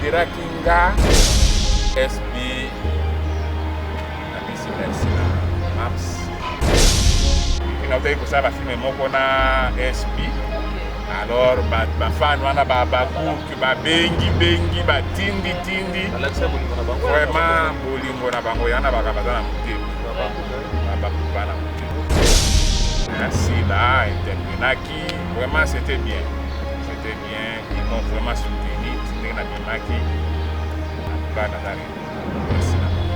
Consideraki nga SB, napesi merci na Maps. Epuis nautaki kosala bafilme moko na SB. Alors bafan wana babakuki babengi bengi batindi tindi vraiment bolingo na bango yana baka baza na motema babakuka na motema. Sila intervenaki, vraiment c'était bien, c'était bien, ils m'ont vraiment soutenu ndenge nabimaki. En tout cas naza merci na bango.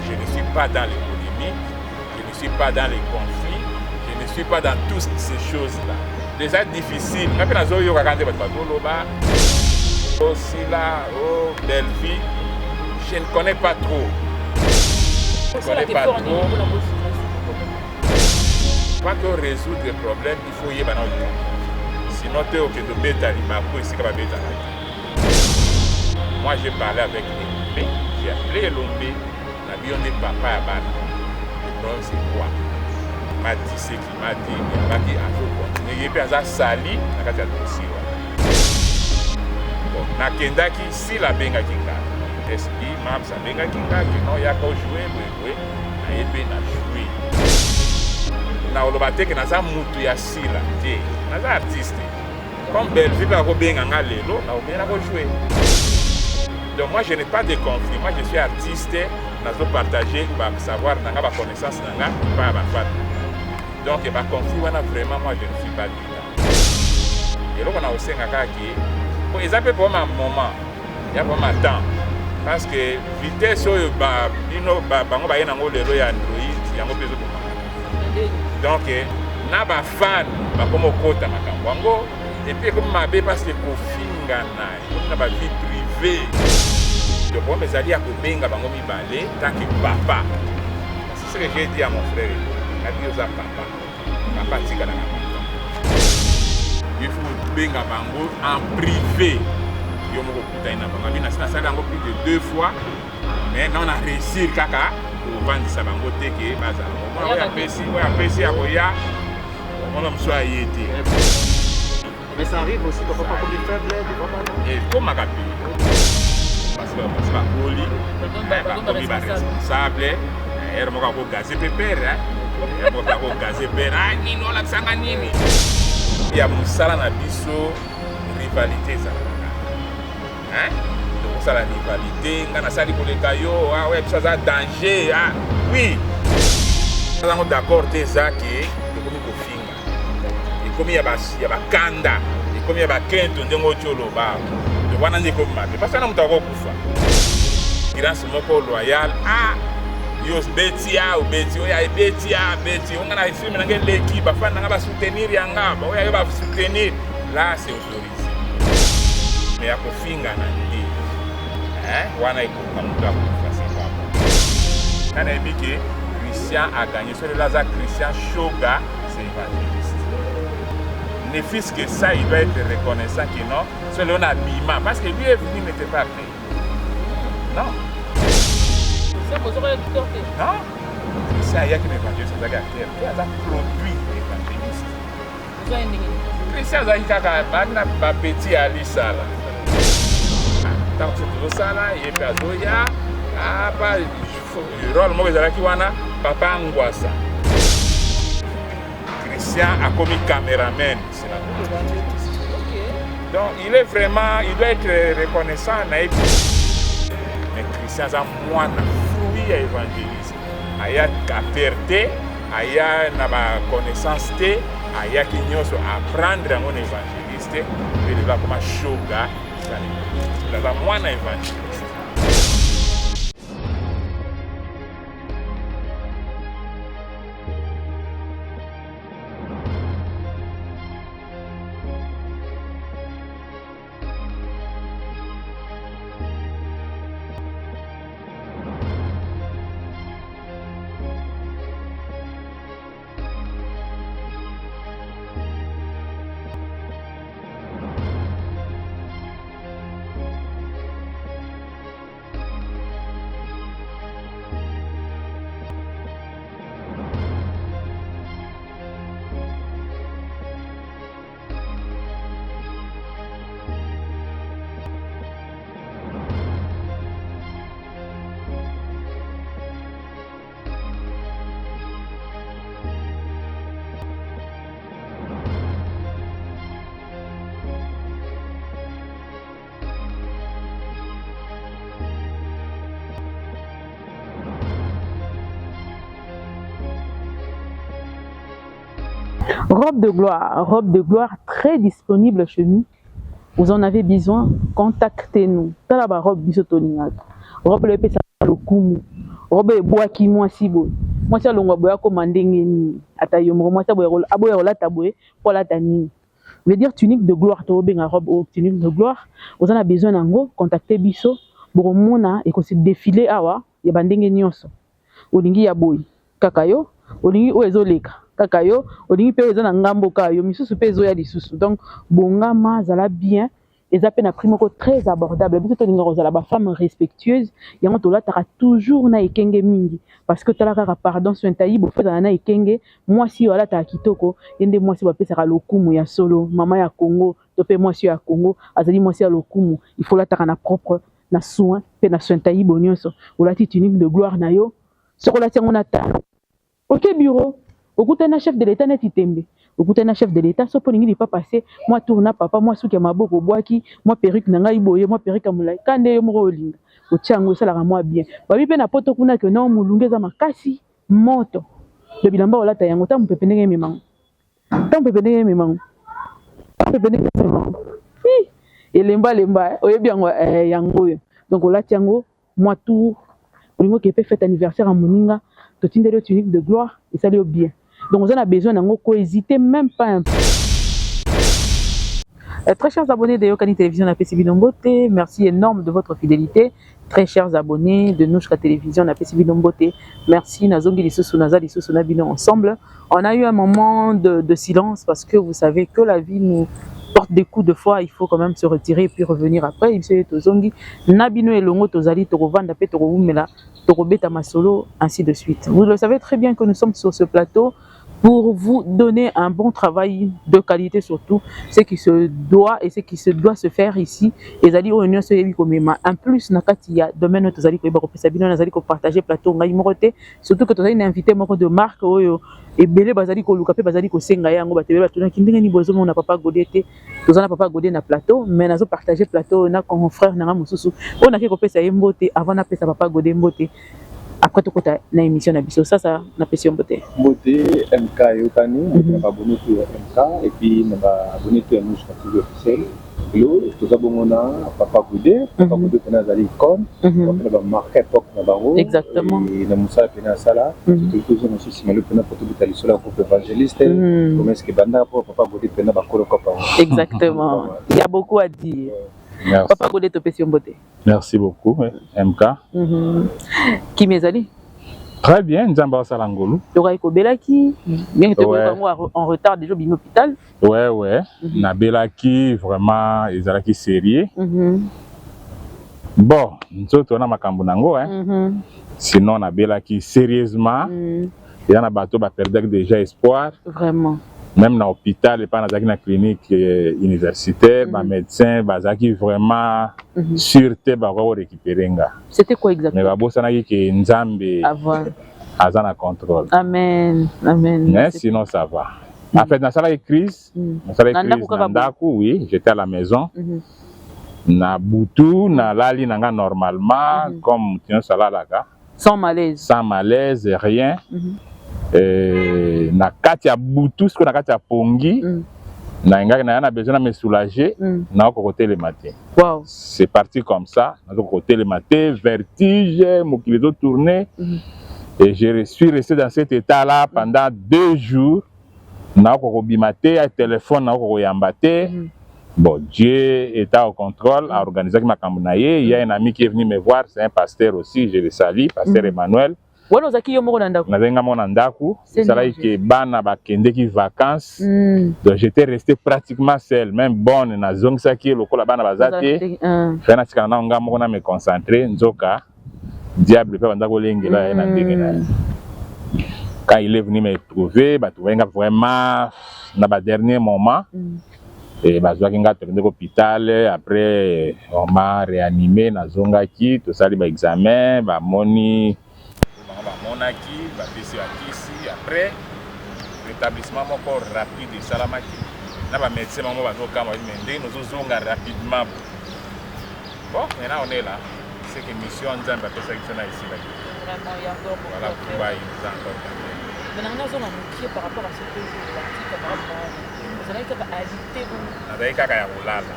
Je ne suis pas dans les polémiques, je ne suis pas dans les conflits, je ne suis pas dans toutes ces choses là déjà difficile. Nga mpe nazoyokaka nde bato bazoloba osila o Bellevie, je ne connais pas trop, je ne connais pas trop. Pas que résoudre le problème, il faut yeba na likambo, sinon te okende obeta libaku esika babetaka te. Moi, j'ai parlé avec Elombe, j'ai appelé Elombe na biyo nde papa ya bana. Le problème, c'est quoi? M'a dit ce qu'il m'a dit, alobaki azocontinue, ye mpe aza sali na kati ya dossier wana. Bon, nakendaki, Sila abengaki nga, SB Mams abengaki nga ke non, yaka ojoue boyeboye, naye mpe na joue. Nakoloba te ke naza mutu ya Sila te, naza artiste comme Bellevue mpe akobenga nga lelo, nakokende nakojoue. Donc moi, je n'ai pas de conflit, moi je suis artiste, nazopartage basavoir na nga, baconnaissance na nga epai ya bafan. Donc baconflit wana, vraiment moi je ne suis pas dedans. Eloko na kosenga kaka ke po eza mpe problème ya moment, ya problème ya temps, parce que vitesse oyo bino bango baye nango lelo ya Android, yango mpe ezobomaka. Donc na bafan bakoma okota makambo yango, et puis ekomi mabe parce que kofingana ekomi na bavie privée. Donc problème ezali ya kobenga bango mibale tant que papa. C'est ce que j'ai dit à mon frère, nabi oza papa, papa atikalaka papa, il faut kobenga bango en privé, yo moko okutani na bango. Abi nasi nasali yango plus de deux fois, mais na na réussir kaka kovandisa bango te ke bazala omona oyo apesi, oyo apesi ya koya, omona mosusu aye te. Mais ça arrive aussi, papa comme faible, des fois pas. Ekomaka mpe parce que basi bakoli, bakomi baresponsable. Ere moko akogaze mpe pere, ere moko mpe akogaze pere, ah nini olakisanga nini ya mosala na biso. Rivalité ezalaka kaka, tokosala rivalité, nga nasali koleka yo, ah oya biso aza danger. Ah oui, azango d'accord te, eza ke tokomi kofinga, ekomi ya bakanda, ekomi ya bakento ndenge oti oloba wana nde ekomi mabe, parce wana moto akokufa. Concurrence moko loyal, ah yo obeti, a obeti, oyo ebeti, a beti onga na film nanga eleki, bafani nanga basoutenir yanga, oyo ayo basoutenir, là c'est autorisé. Mais ya kofingana nde wana ekoka moto akokufa, c'est pas bon. Nga nayebi ke Christian a gagné. So lelo aza Christian Shoga, c'est évangéliste. Ne fût-ce que ça, il doit être reconnaissant que non, so lelo na bima, parce que lui est venu, n'était pas appelé, non. Non, Christian ayaki na évangéliste, azalaki acteur te, aza produit évangéliste. Christian azalaki kaka baki na bapeti ya lisala. Ntango biso tozosala, ye mpe azoya apa role moko ezalaki wana, papa Ngwasa. Christian akomi caméraman, c'est la. Donc il est vraiment, il doit être reconnaissant na ye. Mais Christian aza mwana, fruit ya évangélisme. Aya acteur te, aya na baconnaissance te, ayaki nyonso apprendre yango na évangéliste, mpe lelo akoma Shoga, aza mwana évangéliste. Robe de gloire, robe de gloire très disponible chez nous. Vous en avez besoin, contactez-nous. Tala ba robe biso tolingaka. Robe oyo epesaka lokumu. Robe ebwaki mwasi boye. Mwasi alongwa boye akoma ndenge nini? Ata yo moko mwasi aboya kolata boye po alata nini? Veut dire tunique de gloire, tobenga robe oyo tunique de gloire. Oza na besoin nango, contactez biso. Bokomona ekosi défiler awa ya bandenge nyonso. Olingi ya boye kaka yo, olingi oyo ezoleka kaka yo, olingi mpe oyo eza na ngambo kaka yo, misusu mpe ezoya lisusu. Donc bongama, zala bien. Eza mpe na prix moko très abordable. Biso tolinga kozala bafemme respectueuse, yango tolataka toujours na ekenge mingi, parce que tala kaka, pardon, sointai bofo ezala na ekenge. Mwasi oyo alataka kitoko, ye nde mwasi bapesaka lokumu ya solo. Mama ya Congo to mpe mwasi oyo ya Congo azali mwasi ya lokumu. Il faut lataka na propre, na soin mpe na sointai bo nyonso. Olati tunique de gloire na yo, soki olati yango na talo, oke bureau, okutani na chef de l'État neti tembe, okutani na chef de l'État, so mpo olingi lipapa se mwa tour na papa, mwa suki ya maboko, obwaki mwa perruque na ngai boye, mwa perruque ya molai ka nde yo moko olinga otia yango, esalaka mwa bien. Babi mpe na poto kuna ke non, molunge eza makasi, moto do bilamba olata yango, ta mopepe ndenge ememango, ta mopepe ndenge ememango, ta mopepe ndenge ememango, elemba lemba, oyebi yango yango oyo. Donc olati yango mwa tour, olingi oke mpe fête anniversaire ya moninga, totindeli yo tunique de gloire, esali yo bien. Donc oza na besoin nango, kohésiter même pas un peu. Très chers abonnés de Yokani Télévision, napesi bino mbote, merci énorme de votre fidélité. Très chers abonnés de Nouchka Télévision, napesi bino mbote, merci. Nazongi lisusu, naza lisusu na bino ensemble. On a eu un moment de silence parce que vous savez que la vie nous porte des coups de foi, il faut quand même se retirer et puis revenir après. Biso tozongi na bino elongo, tozali tokovanda pe tokowumela, tokobeta masolo, ainsi de suite. Vous le savez très bien que nous sommes sur ce plateau pour vous donner un bon travail de qualité, surtout ce qui se doit et ce qui se doit se faire ici. Ezali oyo nyonso oyebi komema un plus na kati ya domaine oyo tozali koyeba kopesa bino. Nazali kopartager plateau ngai moko te, surtout que tozali na invité moko de marque oyo ebele bazali koluka mpe bazali kosenga yango. Bato ebele batunaki ndenge nini bozomona papa Godé te. Toza na papa Godé na plateau, mais nazopartager plateau na confrère na nga mosusu oyo nake kopesa ye mbote avant napesa papa Godé mbote. Après tokota na émission na biso. Sasa napesi yo mbote. Mbote MK eyokani, mbote na baabonné to ya MK et puis na baabonné to ya Nouchka TV officiel. Lelo toza bongo na papa Godé. Papa Godé mpena azali icône mpena bamarque époque na bango. Exactement. Na mosala mpena asala, toki tozonga mosusu nsima lelo mpena po tobeta lisolo ya groupe évangéliste, comment est-ce que ebandaka mpo papa Godé mpena bakolo kopa. Exactement, il y a beaucoup à dire. Merci. Papa Godé, topesi yo mbote. Merci beaucoup, MK. Kimi ezali? Très bien, Nzambe asala ngolu. Tokaki kobelaki bien que tokoyoka yango en retard, déjà obimi hôpital. Ouais. Nabelaki vraiment, ezalaki sérieux. Bon, nzoto wana makambo nango, hein. Sinon nabelaki sérieusement. Eza na bato baperdaki déjà espoir. Vraiment. Même na hôpital epai nazalaki na clinique universitaire, bamédecin bazalaki vraiment sûr te bakoka korécupérer nga. C'était quoi Mais exactement? Babosanaki ke Nzambe Ah, voilà. aza na contrôle. Amen, amen. Mais sinon ça va. En fait, nasalaki crise. Nasalaki Na ndako crise kaka na boye? ndako, oui, j'étais à la maison. Na butu nalali na nga normalement, comme moto nyonso alalaka. Sans malaise? Sans malaise, rien. Na kati ya butu sikoyo, na kati ya pongi, nalingaki naya na besoin na me soulager, nakoka kotelema te. C'est parti comme ça, nazokoka kotelema te, vertige, mokili ezotourne. Et je suis resté dans cet état là pendant 2 jours. Nakoka kobima te, ya telefone nakoka koyamba te. Bon, Dieu est au contrôle, a organisé makambo na ye. Il y a un ami qui est venu me voir, c'est un pasteur aussi, je le salue, pasteur Emmanuel. Wana ozalaki yo moko na ndako? Nazalaki nga moko na ndako. Seigneur. Ezalaki ke bana bakendeki vacances. Donc j'étais resté pratiquement seul, même bonne nazongisaki ye lokola bana baza te. Fe natikala nao nga moko na me concentrer. Nzoka diable mpe banda kolengela ye na ndenge na ye. Quand il est venu me trouver, bato nga vraiment na ba dernier moment. E bazwaki nga, tokendeki hôpital. Après on m'a réanimé, nazongaki, tosali ba examen, bamoni bango, bamonaki, bapesi bakisi. Après rétablissement moko rapide esalamaki na bamédecin bango bazokama, mais ndenge nozozonga rapidement. Bon, maintenant on est là, c'est que mission Nzambe apesaki biso na esilaki. Vraiment, il y a encore beaucoup Voilà à faire. pourquoi il nous a encore gardé. Mais nanga nazonga mokie par rapport à ce que parti camarade na wana, ozalaki kaka alité ou? Nazalaki kaka ya kolala,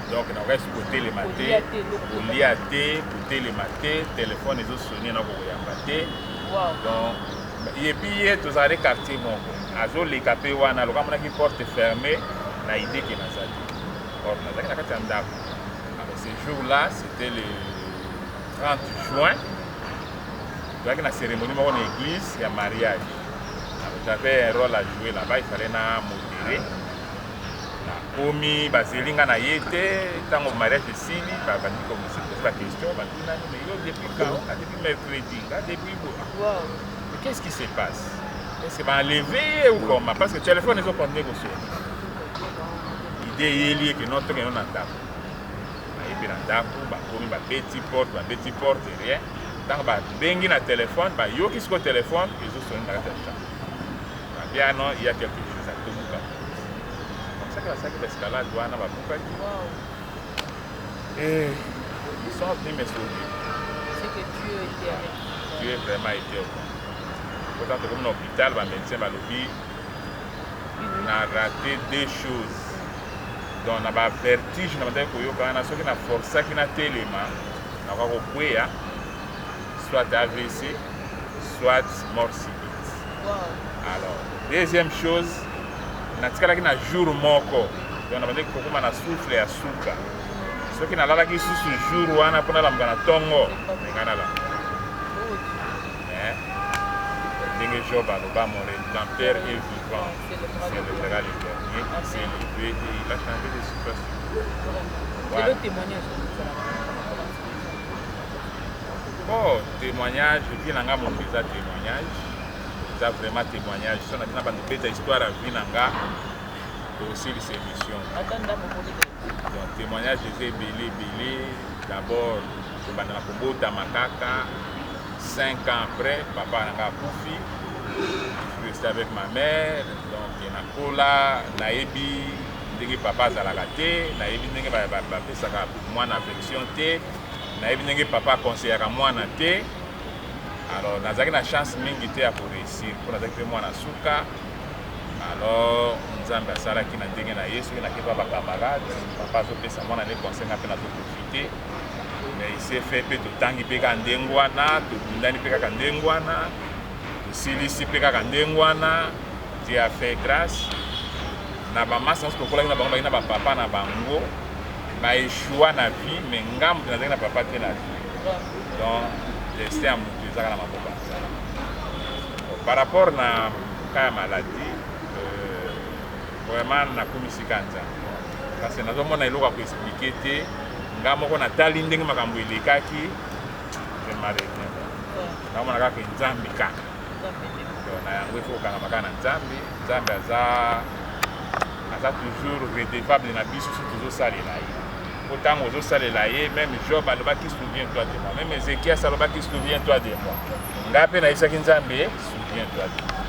donc nakokaki soki kotelema te, kolia te, kotelema te, telefone ezosone, nakokoyamba te. Donc et puis ye tozalaki quartier moko, azoleka mpe wana loka amonaki porte fermée na idée ke naza te, or nazalaki na kati ya ndako. Alors ce jour là, c'était le 30 juin, tozalaki na cérémonie moko na église ya mariage. Alors j'avais un rôle à jouer là-bas, il fallait na modérer. Nakomi, bazeli nga na ye te. Ntango mariage esili, babandi komisi baquestion, batunani: "Mais yo, depuis quand?" "Nga depuis mercredi, nga depuis bo." "Mais qu'est-ce qui se passe? Est-ce que baenlevé ou comment?" Parce que téléphone ezocontinue kosona. Idée eyeli eke no tokende na ndako. Bayebi na ndako, bakomi, babeti porte, babeti porte, rien. Ntango babengi na telefone, bayoki sikoyo telefone ezosoni na kati ya chambre. Babia: "Non, il y a quelque chose." Atobuka comme ça que basalaki baescalade wana, babukaki et ils sont venus me sauver. C'est que Dieu était avec vous. Dieu vraiment était au pourtant. Tokomi na hôpital, bamédecin balobi na raté deux choses. Donc na bavertige na bandaki koyoka wana, soki na forçaki na telema, nakoka kokweya, soit AVC, soit mort subite. Alors deuxième chose, natikalaki na jour moko, donc na bandaki kokóma na souffle ya suka. Soki nalalaki susu jour wana mpo nalamuka na ntongo, ngai nalamuka. Mais ndenge Job aloba: "Mon rédempteur est vivant, il s'élèvera le dernier." Il s'est élevé et il a changé de situation. Voilà. Le témoignage. Bon, témoignage, vie na nga moto eza témoignage, eza vraiment témoignage. So na tina bando beta histoire ya vie na nga, tokosilisa émission. Donc témoignage eza ebele ebele. D'abord kobanda na kobotama kaka, 5 ans après papa na nga akufi, je suis resté avec ma mère. Donc nakola, nayebi ndenge papa azalaka te, nayebi ndenge bapesaka mwana affection te, nayebi ndenge papa aconseillaka mwana te. Alors nazalaki na chance mingi te ya koréussir mpo nazalaki mpe mwana suka. Alors Nzambe asalaki na ndenge na ye. Soki nakepa bacamarade, papa azopesa mwana ne conseil, nga mpe nazoprofite. Mais il s'est fait mpe totangi mpe kaka ndenge wana, tobundani mpe kaka ndenge wana, tosilisi mpe kaka ndenge wana. Dieu a fait grâce na bamasa nyonso tokolaki na bango, baki na bapapa na bango baéchoua na vie, mais nga moto nazalaki na papa te na vie. Donc destin ya moto ezaka na maboko ya Nzambe. Par rapport na cas ya maladie, vraiment nakumisi ka Nzambe parce que nazomona eloko ya koexpliquer te. Nga moko natali ndenge makambo elekaki, je m'en reviens, naomona kaka Nzambe kaka. Donc na yango ifo kokangama kaka na Nzambe. Nzambe aza toujours redevable na biso so tozosalela ye, po ntango ozosalela ye, même Job alobaki: "Souviens toi de moi." Même Ézéchias alobaki: "Souviens toi de moi." Ngai mpe nayebisaki Nzambe: "Souviens toi de moi."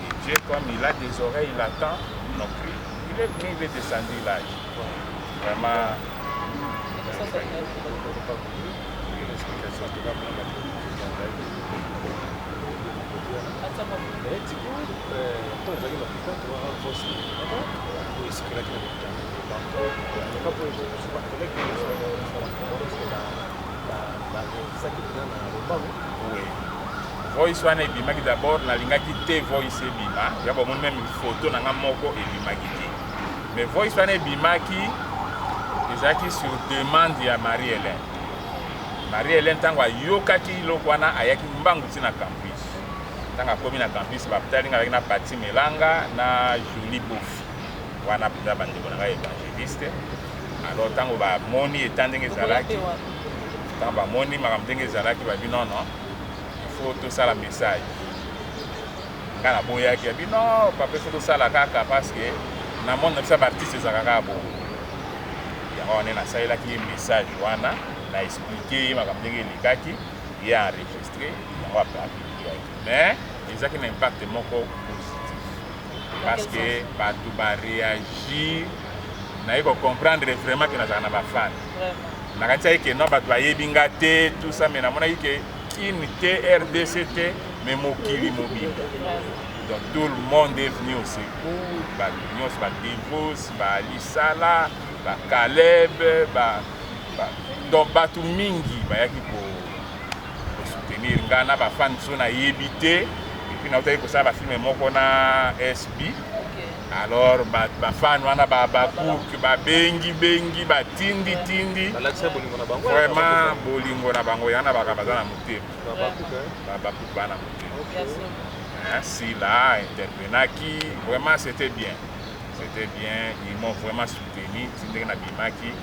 Et Dieu, comme il a des oreilles, il attend nos cris, il est venu, il est descendu, il a agi vraiment. Explication toka. Mais du coup, ntango ozalaki na hôpital, tokaka voice oyo esekelaki na hôpital aka po bacollègue baresaki mpena na lombango. Oui, voice wana ebimaki. D'abord nalingaki te voice ebima ya bomoni, même photo na nga moko ebimaki te. Mais voice wana ebimaki, ezalaki sur demande ya Marie Hélène. Marie Hélène, ntango ayokaki eloko wana, ayaki mbangu ntina campus. Ntango akomi na campus, batali nga, azalaki na Pati Melanga na Julie Bofi wana mpenza, bandeko na ngai évangéliste. Alors ntango bamoni eta ndenge ezalaki, ntango bamoni makambo ndenge ezalaki, babi: "Nono, il faut tosala message." Ngai naboyaki, abi: "Non papa, il faut tosala kaka parce que na monde na biso ya baartiste ezalaka kaka bongo." Yango wana nasalelaki ye message wana, na expliquer ye makambo ndenge elekaki, ye enregistré yango, apubliaki. Mais ezalaki na impact moko positif parce que bato baréagir. Naye kocomprendre vraiment ke nazalaka na bafans. Nakanisaki ke non, bato bayebi nga te, tout ça, mais namonaki ke kini te, RDC te. Mais mokili mobimba. Donc tout le monde est venu au secours, bato nyonso, badevos, balisala, bacaleb, donc bato mingi bayaki kosoutenir nga na bafans so nayebi te. Et puis nautaki kosala bafilm moko na SB. Alors bafans wana babakuke, babengi bengi, batindi tindi. Balakisa bolingo na bango. Vraiment, bolingo na bango yana baka baza na motema. Babakuke. Babakuke baa na motema. Sila intervenaki, vraiment c'était bien, c'était bien. Ils m'ont vraiment soutenu ti ndenge nabimaki.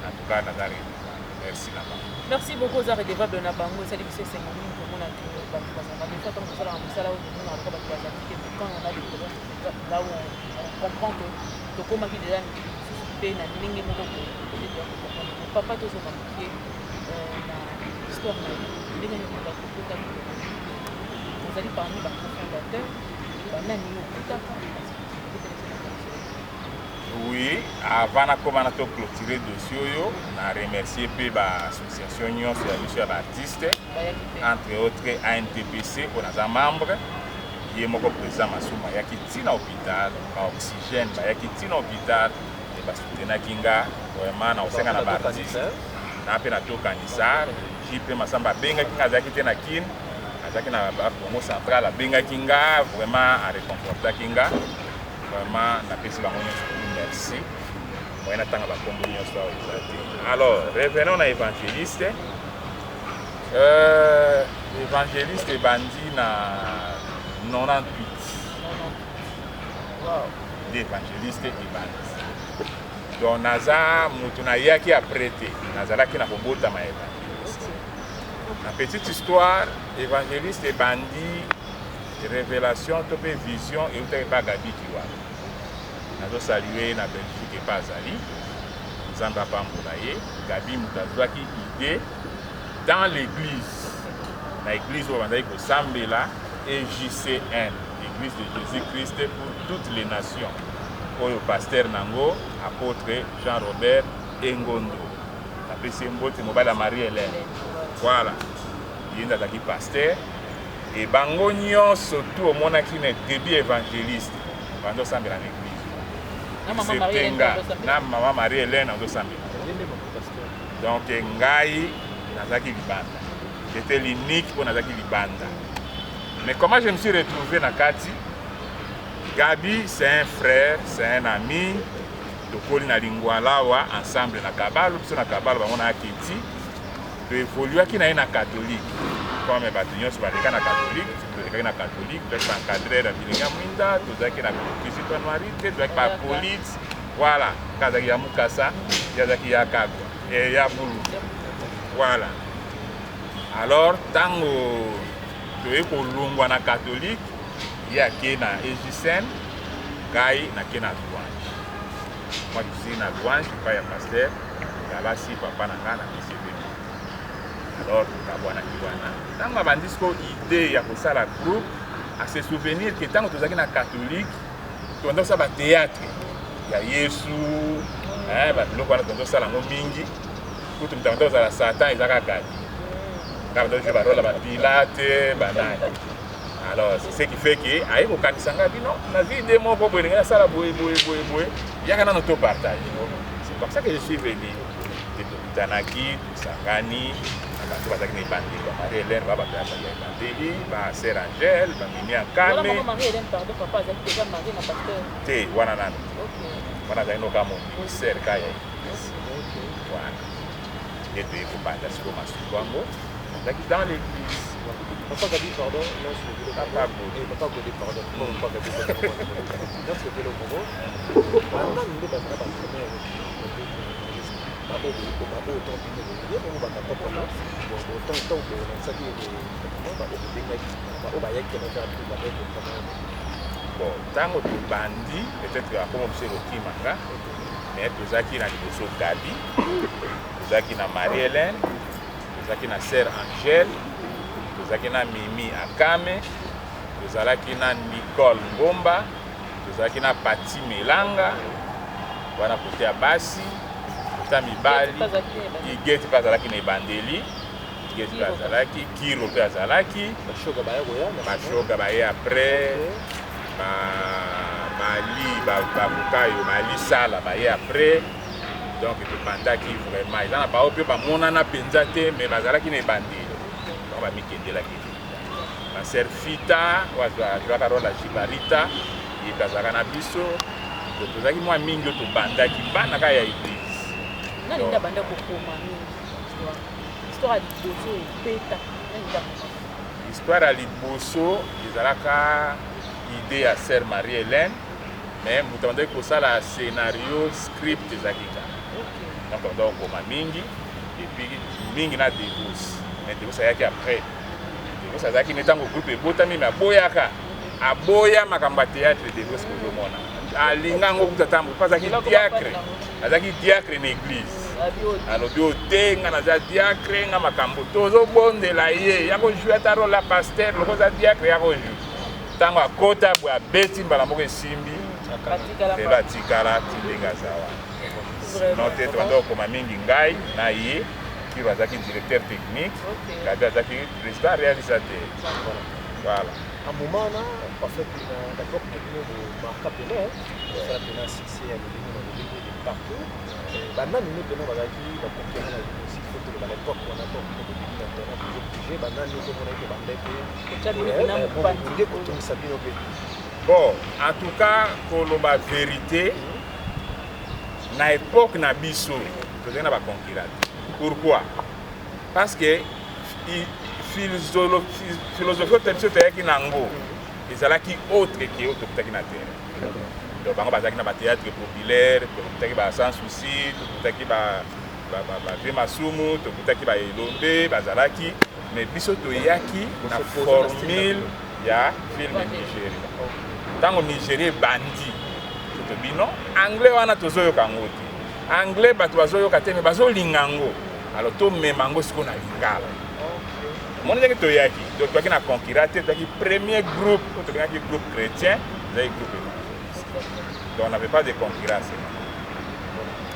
En tout cas, naza redevable, merci na bango. Merci beaucoup, oza redevable na bango. Esali biso esengo mingi komona ke bato bazalaka. Des fois, ntango tosalaka mosala oyo, tomonaka lokola bato bazali te, mais quand on a des problèmes, c'est là où on comprend que tokomaki déjà mikili mosusu mpe na ndenge moko boye, peut-être ya kocomprendre. Mais papa, tozonga moke na histoire na yo. Ndenge nini okotaki? Ozali parmi bacofondateur, banani yo okutaka? Oui, avant nakóma na toclôturer dossier oyo, na remercier mpe baassociation nyonso ya biso ya baartiste, entre autres ANTPC oyo naza membre. Ye moko président Masumu ayaki ntina hôpital, baoxygène bayaki ntina hôpital e basoutenaki nga vraiment. Na kosenga na baartiste na mpe natokanisa JP Masamba abengaki nga, azalaki te na Kine, azalaki na Congo Central, abengaki nga, vraiment areconfortaki nga. Vraiment, napesi bango nyonso merci. Moye natanga bakombo nyonso awa eza te. Alors, revenons na évangéliste. Évangéliste ebandi na 98 nde évangéliste ebandi. Donc naza moto nayaki après te, nazalaki na kobotama ya évangéliste. Na petite histoire, évangéliste ebandi, révélation to mpe vision eutaki epa Gabi Kiwala. Nazosalue na Belgique epa azali, Nzambe apambola ye. Gabi moto azwaki idée dans l'église, na église oyo bandaki kosambela, EJCN, Église de Jésus Christ pour toutes les nations, oyo pasteur nango apôtre Jean Robert Engondo. Napesi ye mbote, mobali ya Marie Hélène. Voilà, ye nde azalaki pasteur e bango nyonso tu omonaki na début évangéliste bando osambela na église. Excepté nga na mama Marie Hélène azosambela. Donc ngai nazalaki libanda, j'étais l'unique mpo nazalaki libanda. Mais comment je me suis retrouvé na kati? Gabi, c'est un frère, c'est un ami. Tokoli na Lingwala awa ensemble, na Kabalo, biso na Kabalo, bango na Aketi. Toévoluaki na ye na catholique comme bato nyonso baleka na catholique. Tolekaki na catholique, tozalaki baencadreur ya bilenge ya mwinda, tozalaki na Kizito Anuarite, tozalaki bapolite. Voilà, nga azalaki ya Mukasa, ye azalaki ya Kagwa, ya Bulu. Voilà. Alors ntango toye kolongwa na catholique, ye ake na EJCN, ngai nake na Louange. Moi, je suis na Louange epai ya pasteur Galasi, papa na ngai na PCB. Alors tokabwanaki wana. Ntango abandi siko idée ya kosala groupe, ase souvenir ke ntango tozalaki na catholique, tobanda kosala bathéâtre ya Yesu, babiloko wana tobanda kosala yango mingi. Kutu moto abanda kozala Satan eza kaka Gabi, nga banda kozwa barole ya bapilate, banani. Alors c'est ce qui fait que aye kokanisa nga bino, nazwi idée moko boye, ndenge nasala boye boye boye boye, yaka nano to partage. C'est comme ça que je suis venu. Te tokutanaki, tosangani na bato bazalaki na ebandeli, ba Marie Hélène, ba bato ya ebandeli, ba sœur Angèle, bamimi ya Kame. Te, wana nano wana azalaki noka moministère ka ya église wana nde toye kobanda sikoyo masuku yango, azalaki dans l'église. Papa Gabi, pardon, non, c'est le Papa Godé. Eh, Papa Godé, pardon. Oh, Papa Gabi, non, c'est le Congo. Maintenant, nous devons avoir la première babo autant bino ye bongo bakapapa autant ntango bonansaki bao bobengaki bao bayaki na vers Bon, ntango tobandi, peut-être akoma biso ekokimanga, mais tozalaki na liboso Gabi, tozalaki na Marie Hélène, tozalaki na sœur Angèle, tozalaki na Mimi Akame, tozalaki na Nicole Ngomba, tozalaki na Pati Melanga wana kote ya basi, kote ya mibali Igeti mpe azalaki na ebandeli. Portugais mpe azalaki, Kiro mpe azalaki. Bashoga baya koya. Bashoga baye après. Bali babukayo bali sala baye après. Donc tobandaki vraiment, eza na bao mpe bamonana mpenza te, mais bazalaki na ebandeli, donc bamikendelaki te. Baser Fita oyo azwaka role ya Jibarita, ye mpe azalaka na biso. Donc tozalaki mwa mingi oyo tobandaki, bana kaka ya église. Nani nde abanda kokoma mingi histoire? Histoire ya liboso ebeta, nani nde akoma? Histoire ya liboso ezalaka idée ya sœur Marie Hélène, mais moto abandaki kosala scénario, script ezalaki nga. Donc abandaki kokoma mingi, et puis mingi na Devos, mais Devos ayaki après. Devos azalaki ne ntango groupe ebotami, mais aboyaka, aboya makambo ya théâtre. Devos kozomona alinga yango kuta ntango mpo azalaki diacre, azalaki diacre na église. Alobi o te, nga naza diacre, nga makambo tozobondela ye ya kojouer ata role ya pasteur, loko oza diacre ya kojouer. Ntango akota boye, abeti mbala moko, esimbi. Lelo atikala ti ndenge aza wana. Sinon te, tobanda kokoma mingi ngai na ye. Kiro azalaki directeur technique, Gabi azalaki président réalisateur, voilà. À moment wana, en fait, na époque na bino, bomarka pene, osala pena succès ya lolenge na lolenge de partout. Banani ne pena bazalaki baconcurrent na bino? Si faut toloba, l'époque wana, époque bino bobimi na terrain, bozobouge, banani ozomona ete bande mpe nde kotungisa bino mpe? Bon, en tout cas, koloba vérité, na époque na biso tozali na baconcurrent te. Pourquoi? Parce que philosophie oyo biso toyaki nango ezalaki autre ke oyo tokutaki na terrain. Donc bango bazalaki na bathéâtre populaire, tokutaki ba Sans Souci, tokutaki bavie Masumu, tokutaki baelombe bazalaki, mais biso toyaki na formule ya film Nigeria. Ntango Nigeria ebandi, tobino anglais wana tozoyoka yango te, anglais bato bazoyoka te, mais bazolinga yango. Alors tomema yango sikoyo na lingala. Omoni ndenge toyaki? Donc toyaki na concurrent te, toyaki premier groupe oyo tobengaki groupe chrétien, ezalaki groupe évangéliste. Donc on n'avait pas de concurrence.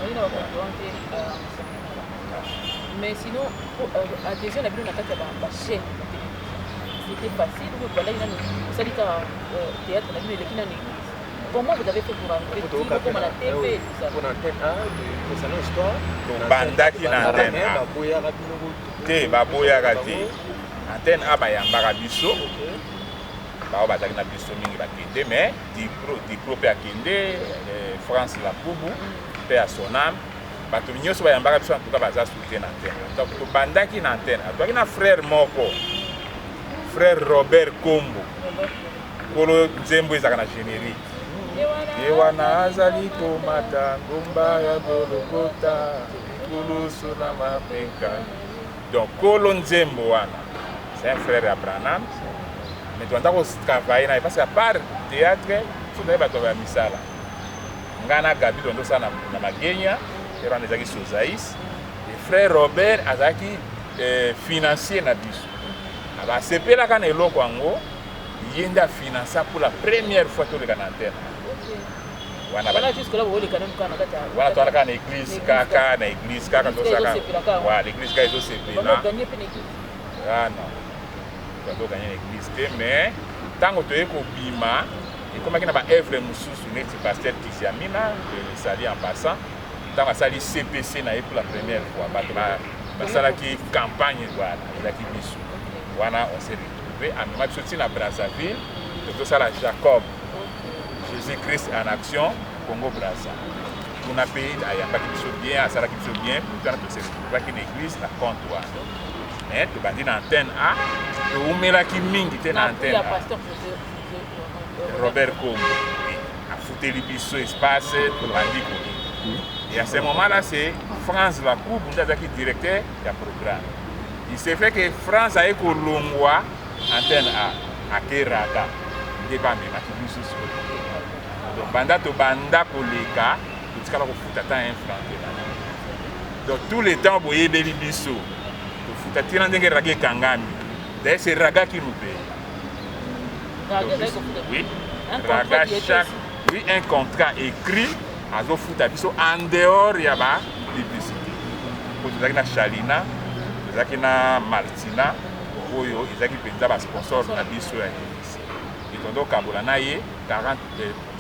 Oyi na baconcurrent te. Mais sinon, adhésion na bino na kati ya bachaîne ya télévision, c'était facile ou bandaki nano osali kaka théâtre na bino eleki nano église? Comment vous avez fait pour arriver ti bokoma na TV et tout ça? Mpona Antenne A, concernant histoire. Tobandaki na Antenne A. Baboyaka bino? Te, baboyaka te. Antenne A bayambaka biso. Bao bazalaki na biso mingi bakende, mais Dipro, Dipro mpe akende, France Lakubu mpe ya Sonam, bato nyonso bayambaka biso. En tout cas baza soutien na Antenne. Donc tobandaki na Antenne A, toyaki na frère moko, frère Robert Kombo, nkolo nzembo ezalaka na générique: "Ye wana azali komata ngomba ya Gologota, likulusu na mapeka." Donc kolo nzembo wana, c'est un frère ya Branham, mais tobanda kotravaille na ye parce que à part théâtre, so toye bato ya misala. Ngai na Gabi tondo osala na Magenya ere wana ezalaki Sozais, et frère Robert azalaki financier na biso. Basepelaka na eloko yango, ye nde afinansa pour la première fois toleka na antenne wana. Wana jusque là booleka nanu kaka na kati ya Wana towana kaka na église, kaka na église kaka tosaka. Voilà, l'église kaka ezosepela. Gagner mpe na église? Ah non, tozoganye na église te, mais ntango toye kobima, ekomaki na baœuvre mosusu neti pasteur Kisiamina, esali en passant, ntango asali CPC na ye pour la première fois, bato basalaki campagne. Voilà, ezalaki biso wana, on s'est retrouvé, amema biso ntina Brazzaville, tozosala Jacob, Jésus Christ en action Congo Brazza. Kuna mpe ayambaki biso bien, asalaki biso bien. Wana tose retrouvaki na église na compte wana, mais tobandi na Antenne A, toumelaki mingi te na Antenne A. Robert Kombo afuteli biso espace, tobandi koki. Et à ce moment là, c'est France Lacoube nde azalaki directeur ya programme. Il s'est fait que France aye kolongwa Antenne A, ake Raga, nde bamemaki biso sikoyo. Donc banda tobanda koleka, totikala kofuta ata un franc te. Donc tout le temps boyebeli biso tofuta ntina ndenge Raga ekangami. D'ailleurs, c'est Raga qui nous paye. Oui, Raga, chaque, oui, un contrat écrit, azofuta biso en dehors ya ba publicité. Po tozalaki na Chalina. Tozalaki na Maltina oyo ezalaki mpenza basponsor na biso ya Hennessy. Etondo kabola na ye 40,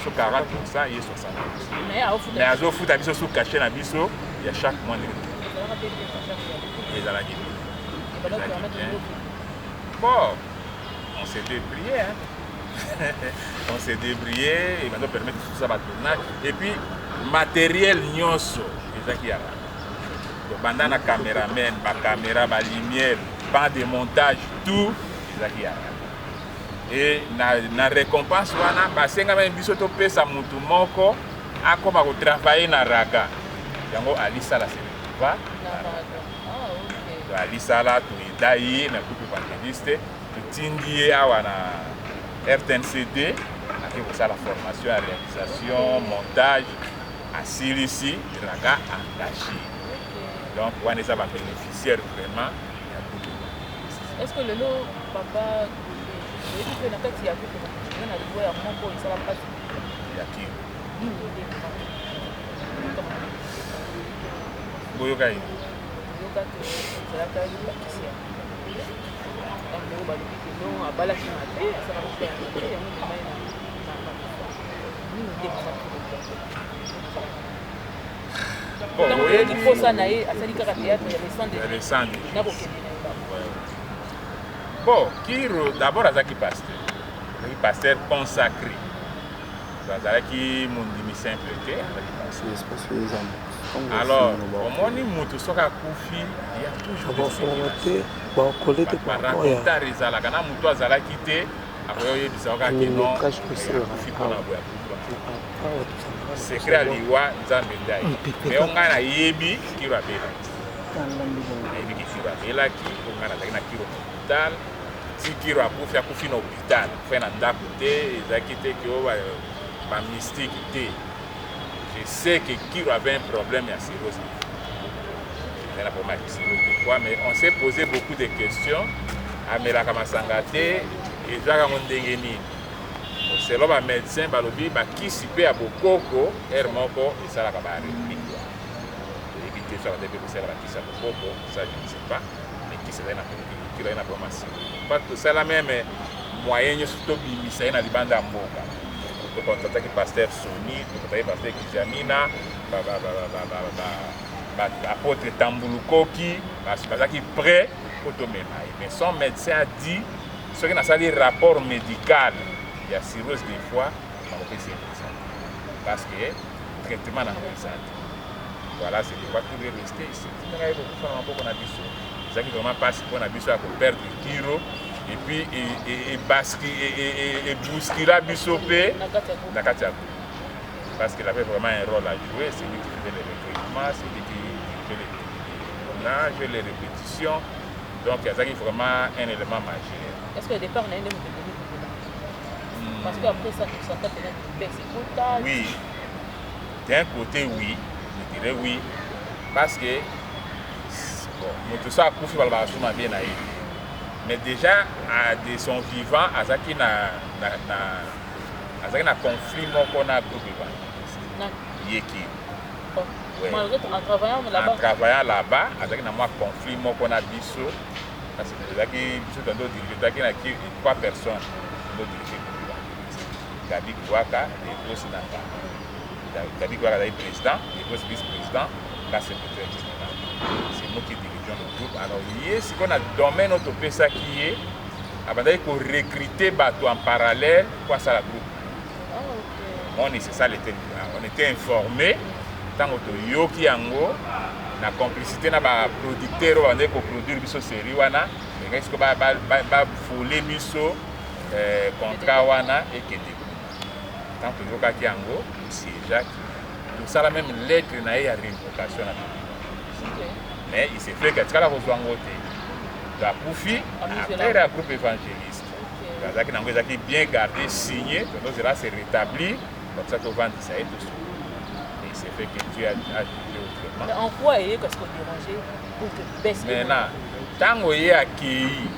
so 40, ye 60, mais azofuta biso sous cachet na biso ya chaque mois. Ndenge ezalaki, ezalaki bien. Bon, on s'est débrouillé, hein? On s'est débrouillé. Ebando permettre tout ça, batournage et puis matériel nyonso ezalaki ya Raga. Banda na caméraman, bacaméra, balumière, pan de montage, tout ezalaki ya Raga. E na récompense wana, basengami biso topesa mutu moko akoma kotravailler na Raga. Yango alisala se retrouva. Alisala, toyeda ye na groupe évangéliste, totindi ye awa na RTNCD, ake kosala formation ya réalisation, montage. Asilisi, Raga engagé. Donc wana eza babénéficiaire vraiment ya groupe évangéliste. Est ce que lelo, papa, oyebi mpe na kati ya groupe eza na liwa ya moko esala mpasi? Ya Kiro. Nini nde? Boyoka ye. Oyoka ke ezalaka bakisi ya ndeko, balobi ke non, abalaki mabe, asalaka mpe ya mabe, yango emema ye na kufa. Nini nde esalaki? Ntango toyoki mposa na ye, asali kaka théâtre ya le sang. Na kokende na ye. Bon, Kiro d'abord azalaki pasteur, azalaki pasteur consacré, azalaki mondimi simple te, azalaki pasteur. Alors omoni, mutu soki akufi, ya toujours baracontare ezalaka na mutu azalaki te, akoya oyebisa kaka ke non, akufi mpona boye, akufi. Secret ya liwa, Nzambe nde ayebi. Mais o ngai nayebi Kiro abelaki, nayebiki Kiro abelaki po ngai nazalaki na Kiro na hôpital. Ti Kiro akufi, akufi na hôpital, akufi na ndako te. Ezalaki te ke o bamystique te. Je sais que Kiro avait un problème ya cirrhose, ezali na problème ya cirrhose de foie, mais on s'est posé beaucoup de questions. Amelaka masanga te, ezwaka yango ndenge nini? Selon bamédecin, balobi bakisi mpe ya bokoko ere moko esalaka baréplique wana. Toyebi te so abandaki mpe kosala bakisi ya bokoko, ça je ne sais pas. Mais kisi ezali na Kiro, azali na problème ya cirrhose. Pa tosala même moyen nyonso tobimisa ye na libanda ya mboka. Tokontataki pasteur Soni, tokontataki pasteur Kiziamina, apôtre Tambulukoki, bazalaki prêt po tomema ye. Mais son médecin a dit: soki nasali rapport médical ya cirrhose de foie, nakopesa ye visa, parce que traitement nango eza te. Voilà, c'est pourquoi tout est resté ici. Tindaka ye kokufa na maboko na biso. Ezalaki vraiment mpasi mpo na biso ya koperdre Kiro, et puis ebouscula biso mpe na kati ya groupe, parce qu'il avait vraiment un rôle à jouer. C'est lui qui faisait les recrutements, c'est lui qui dirigeait les tournages, les répétitions. Donc azalaki vraiment un élément majeur. Est ce que départ na ye nde moto ebomi? Parce que après ça, tosanta mpena baisse ekota. Oui, d'un côté oui, je dirais oui, parce que bon, moto so akufi, balobaka so mabe na ye. Mais déjà de son vivant, azalaki na azalaki na conflit moko na groupe évangéliste yeki. Oh. Ouais. Malgré en travaillant là-bas. En travaillant là-bas, azalaki na mwa conflit moko na biso, parce que ezalaki biso tondo dirige, tozalaki na trois personnes tondo dirige groupe évangéliste: Gabi Kwaka, Legos na nga. Gabi Kwaka azalaki président, Legos vice président, nga secrétaire général. C'est nous qui dirigeons le groupe. Alors ye sikoyo, na domaine oyo topesaki ye, abandaki korecruter bato en parallèle po asala groupe. Moni, c'est ça, on était informé. Ntango toyoki yango, na complicité na baproducteur oyo bandaki koproduire biso série wana, elingaki sikoyo bafole biso contrat wana ekende kuna. Ntango toyokaki yango, tosiégeaki, tosala même lettre na ye ya révocation na, mais il s'est fait que atikala kozwa yango te. To akufi après ya groupe évangéliste, azalaki nango, ezalaki bien gardé, signé. Tozozela se rétablir comme ça, tovandisa ye, tosu. Et il s'est fait que Dieu a jugé autrement. Mais en quoi eye kasi kodéranger pour que baisse? Maintenant, ntango ye akei,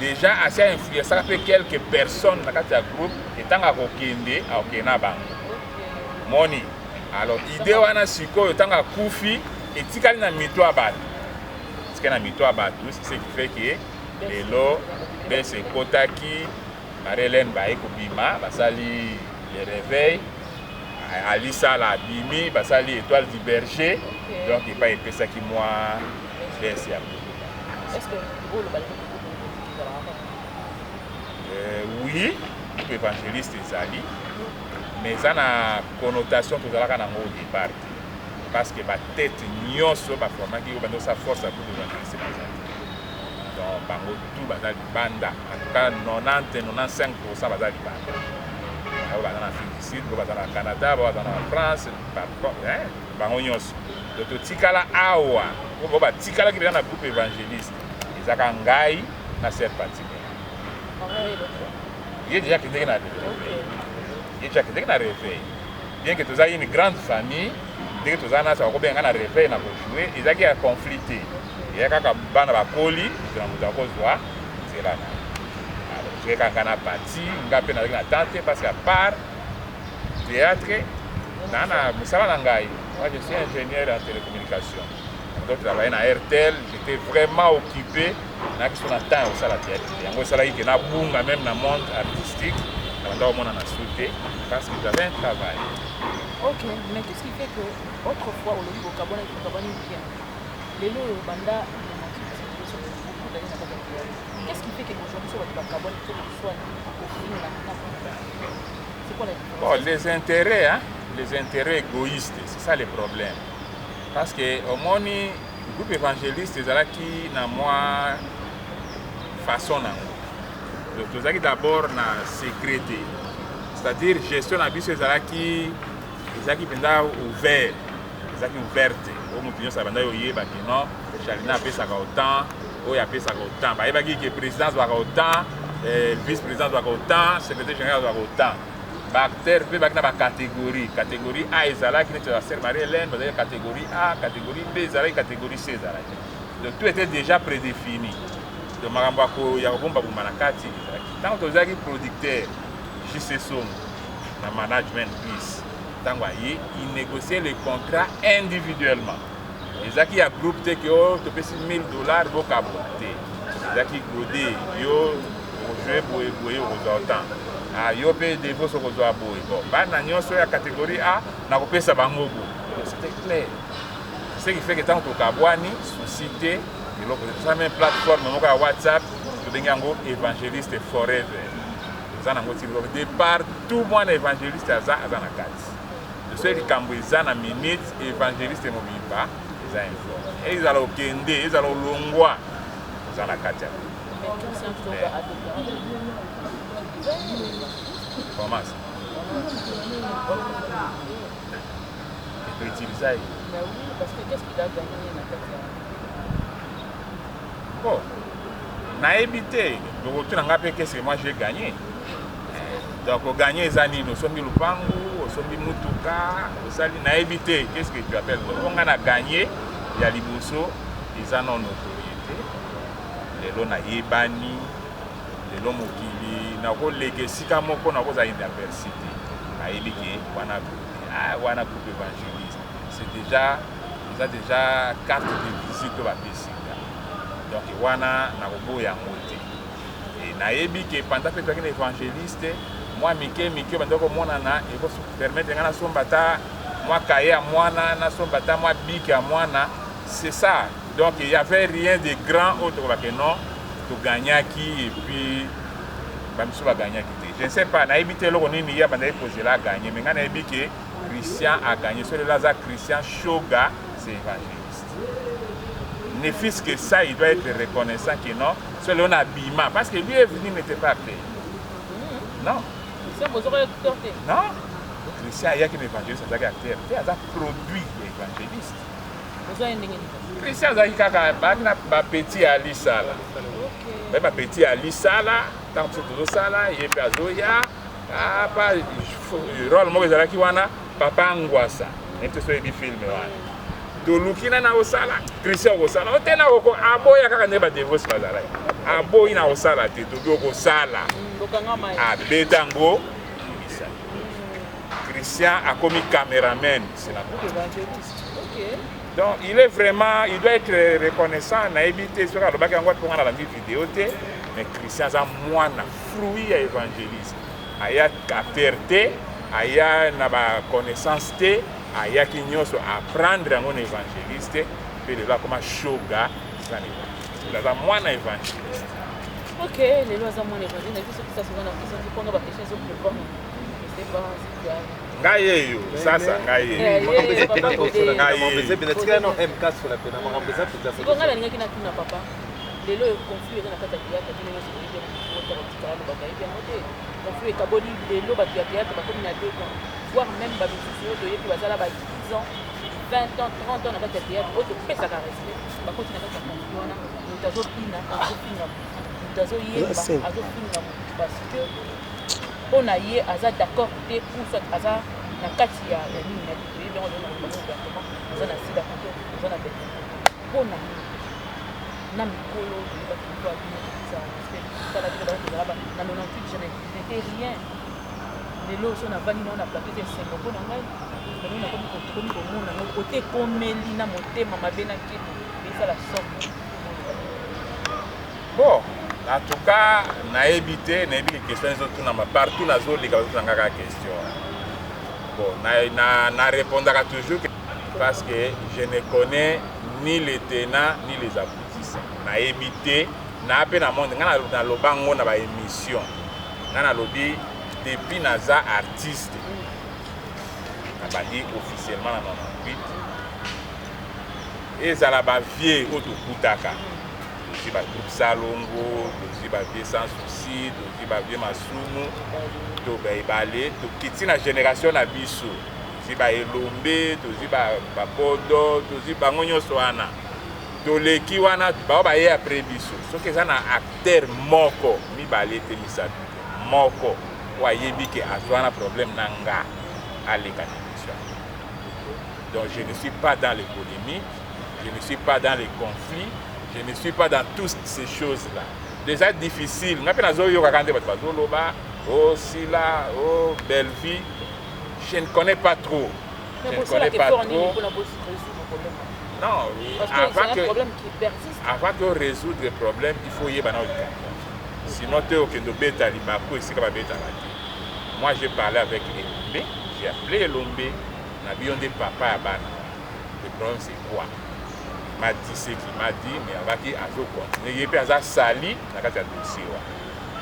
déjà asi ainfluençaka mpe quelques personnes na kati ya groupe. Etango akokende, akokende na bango. Moni, alors idée wana sikoyo, ntango akufi, etikali na mito ya bato. Etikali na mito ya bato. C'est ce qui fait que lelo bese ekotaki. Marie-Hélène baye kobima, basali Le Réveil. Alisala abimi, basali Étoile du Berger. Donc epai epesaki mwa baisse ya Est-ce que oloba Oui, groupe évangéliste ezali, mais eza na connotation tozalaka nango au départ te, parce que batete nyonso baformaki oyo bandi kosala force ya groupe évangéliste baza te. Donc bango tout baza libanda, en tout cas 90 95 % baza libanda. Bao baza na Afrique du Sud, bao baza na Canada, bao baza na France, bango nyonso. Donc totikala awa po bao batikalaki mpenza na groupe évangéliste, ezaka ngai na sœur Patime. Ye déjà akendeki na réveil, ye déjà akendeki na réveil, bien que toza une grande famille. Ndenge toza na saka kobenga na réveil na kojouer, ezalaki ya conflit te. Eya kaka bana bakoli, moto na moto akozwa nzela na ye. Alors toyei kaka na Pati. Nga mpe nazalaki na temps te, parce que à part théâtre na mosala na ngai, moi je suis ingénieur en télécommunication, donc travaillé na Airtel, j'étais vraiment occupé. Nayaki so na temps ya kosala théâtre te. Yango esalaki ke nabunga même na monde artistique, na banda komona na su te, parce que j'avais un travail. Ok, mais qu'est-ce qui fait que autrefois olobi bokabwana, bokabwani bien, lelo oyo banda beaucoup d'années na kati ya théâtre, qu'est-ce qui fait que aujourd'hui so bato bakabwani to koswani, kofinga na, c'est quoi la différence? Bon, les intérêts, hein, les intérêts égoïstes, c'est ça le problème. Parce que omoni, groupe évangéliste ezalaki na mwa façon nango. Donc tozalaki d'abord na secret te, c'est-à-dire gestion na biso ezalaki mpenza ouvert, ezalaki ouverte. Oyo moto nyonso abandaki oyeba ke non, Chalina apesaka autant, oyo apesaka autant. Bayebaki ke président azwaka autant, vice président azwaka autant, secrétaire général azwaka autant. Baacteur mpe baki na bacatégorie. Catégorie A ezalaki neti basœur Marie Hélène, bazalaki catégorie A, catégorie B ezalaki, catégorie C ezalaki. Donc tout était déjà prédéfini. Donc makambo ya kobombabomba na kati ezalaki. Ntango tozalaki producteur JC Songo na management plus, ntango aye, il négociait le contrat individuellement. Ezalaki ya groupe te ke oyo topesi 1000 $ bokabwa te. Ezalaki gode yo okozwe boye boye, okozwa autant. Ah, yo mpe Devos okozwa boye. Bon, bana nyonso ya catégorie A nakopesa bango boye. C'était clair, ce qui fait que ntango tokabwani, souci te, eloko te. Tosala même plateforme moko ya WhatsApp, tobengi yango Évangéliste Forever. Toza nango ti de partout. Mwana évangéliste aza na kati. Soki likambo eza na minute, évangéliste mobimba eza informé. Ezala okende, ezala olongwa, oza na kati ya. Comment ça toutiliser ye? Ben oui, parce que qu'est-ce qu'il a gagné na kati ya Bon, nayebi te. Tokotuna nga mpe, qu'est-ce que moi j'ai gagné? Donc ogagner eza nini? Osombi lupangu, osombi mutuka, osali, nayebi te. Qu'est-ce que tu appelles po nga na gagné? Ya liboso eza non notoriété. Lelo nayebani, lelo mokili nakoleka esika moko, nakozala inaperçu te. Nayebi ke wana, ah, wana groupe évangéliste. C'est déjà, eza déjà carte de visite oyo bapesi nga. Donc wana nakoboya yango te. Nayebi ke pendant mpe toyaki na évangéliste, mwa mike mike banda komonana, ekopermettre nga nasomba ata mwa kaye ya mwana, nasomba ata mwa bic ya mwana. C'est ça. Donc il y avait rien de grand oyo tokolobake non, togagnaki et puis bamisu bagagnaki te. Je ne sais pas, nayebi te eloko nini ye abandaki kozela agagner. Mais ngai nayebi ke Christian agagné. So lelo aza Christian Shoga, c'est évangéliste. Ne fût-ce que ça, il doit être reconnaissant que non, so lelo na bima, parce que lui est venu, n'était pas acteur, non. Non, Christian ayaki na évangéliste, azalaki acteur te. Aza produit ya évangéliste. Christian azalaki kaka, bayaki na bapeti ya lisala, baye bapeti ya lisala. Ntango biso tozosala, ye mpe azoya pa rôle moko ezalaki wana, Papa Ngwasa. Nayebi te so oyebi film wana. Toluki nani akosala, Christian okosala o te na aboya kaka nde badevosi bazalaki, aboyi na kosala te. Tobi okosala, abeta yango. Christian akomi cameraman, c'est la groupe évangéliste. Donc il est vraiment, il doit être reconnaissant. Nayebi te soki alobaki yango mpo nga nalandi video te, mais Christian aza mwana fruit ya évangéliste. Aya acteur te, aya na baconnaissance te, ayaki nyonso apprendre yango na évangéliste, mpe lelo akoma shoga na évangéliste. Aza mwana évangéliste. Ok, lelo aza mwana évangéliste. Nayebi soki sasa oza na question te, mponga baquestion ezopleuvoir, je sais pas si tu as. Ngai eyo sasa, ngai eyo. Tika no MK sola pena makambo eza mpenza. Siko ngai nalingaki natuna papa, lelo oyo conflit eza na kati ya théâtre, bino nyonso boyebi yango, tika alobaka yebi yango te. Conflit ekaboli lelo bato ya théâtre, bakomi na deux camps, voire même bamisusu oyo toyebi bazala ba 10 ans, 20 ans, 30 ans na kati ya théâtre, oyo topesaka respect, bakoti na kati ya conflit wana. Moto azopina, azofinga motu, moto azoyemba, azofinga motu, parce que mpo na ye aza d'accord te ou soit aza na kati ya nini na toyebi yango. Lelo na bango ouvertement, oza na sida koto, oza na bete mpo na nini na mikolo toyebaki mpo abino topesaka respect. Tala bino bango, tozala na 98, je n'étais rien. Lelo so navandi nao na plateau te, esengo mpo na ngai. Lelo nakomi tokomi komona yango kote ekomeli na motema mabe na nkemo esala somo. Bon, en tout cas nayebi te. Nayebi ke question ezotunama partout, nazoleka, bazotuna kaka question wana. Bon, na répondaka toujours que, parce que je ne connais ni les tenants ni les aboutissants, nayebi te. Na mpe na monde, ngai naloba yango na baémission, ngai nalobi depuis naza artiste, nabandi officiellement na 98, ezala bavieux oyo tokutaka, tozwi bagroupe Salongo, tozwi bavieux Sans Souci, tozwi bavieux Masumu to baebale, tokiti na génération na biso, tozwi baelombe, tozwi babodo, tozwi bango nyonso wana, toleki wana, bao baye après biso. Soki eza na acteur moko, mibale te, misato te, moko oyo ayebi ke azwa na problème na nga, aleka na émission. Donc je ne suis pas dans les polémiques, je ne suis pas dans les conflits, je ne suis pas dans toutes ces choses là déjà difficile. Nga mpe nazoyokaka nde bato bazoloba o Sila, o Bellevie, je ne connais pas trop, je ne connais pas trop. Non. Parce que avant c'est un que problème qui persiste. Avant que résoudre le problème, il faut yeba na likambo, sinon te okende obeta libaku esika babetaka te. Moi, j'ai parlé avec Elombe, j'ai appelé Elombe na biyo nde papa ya bana. Le problème, c'est quoi? Il m'a dit ce qu'il m'a dit, mais abaki azocontinue, ye mpe aza sali na kati ya dossier wana,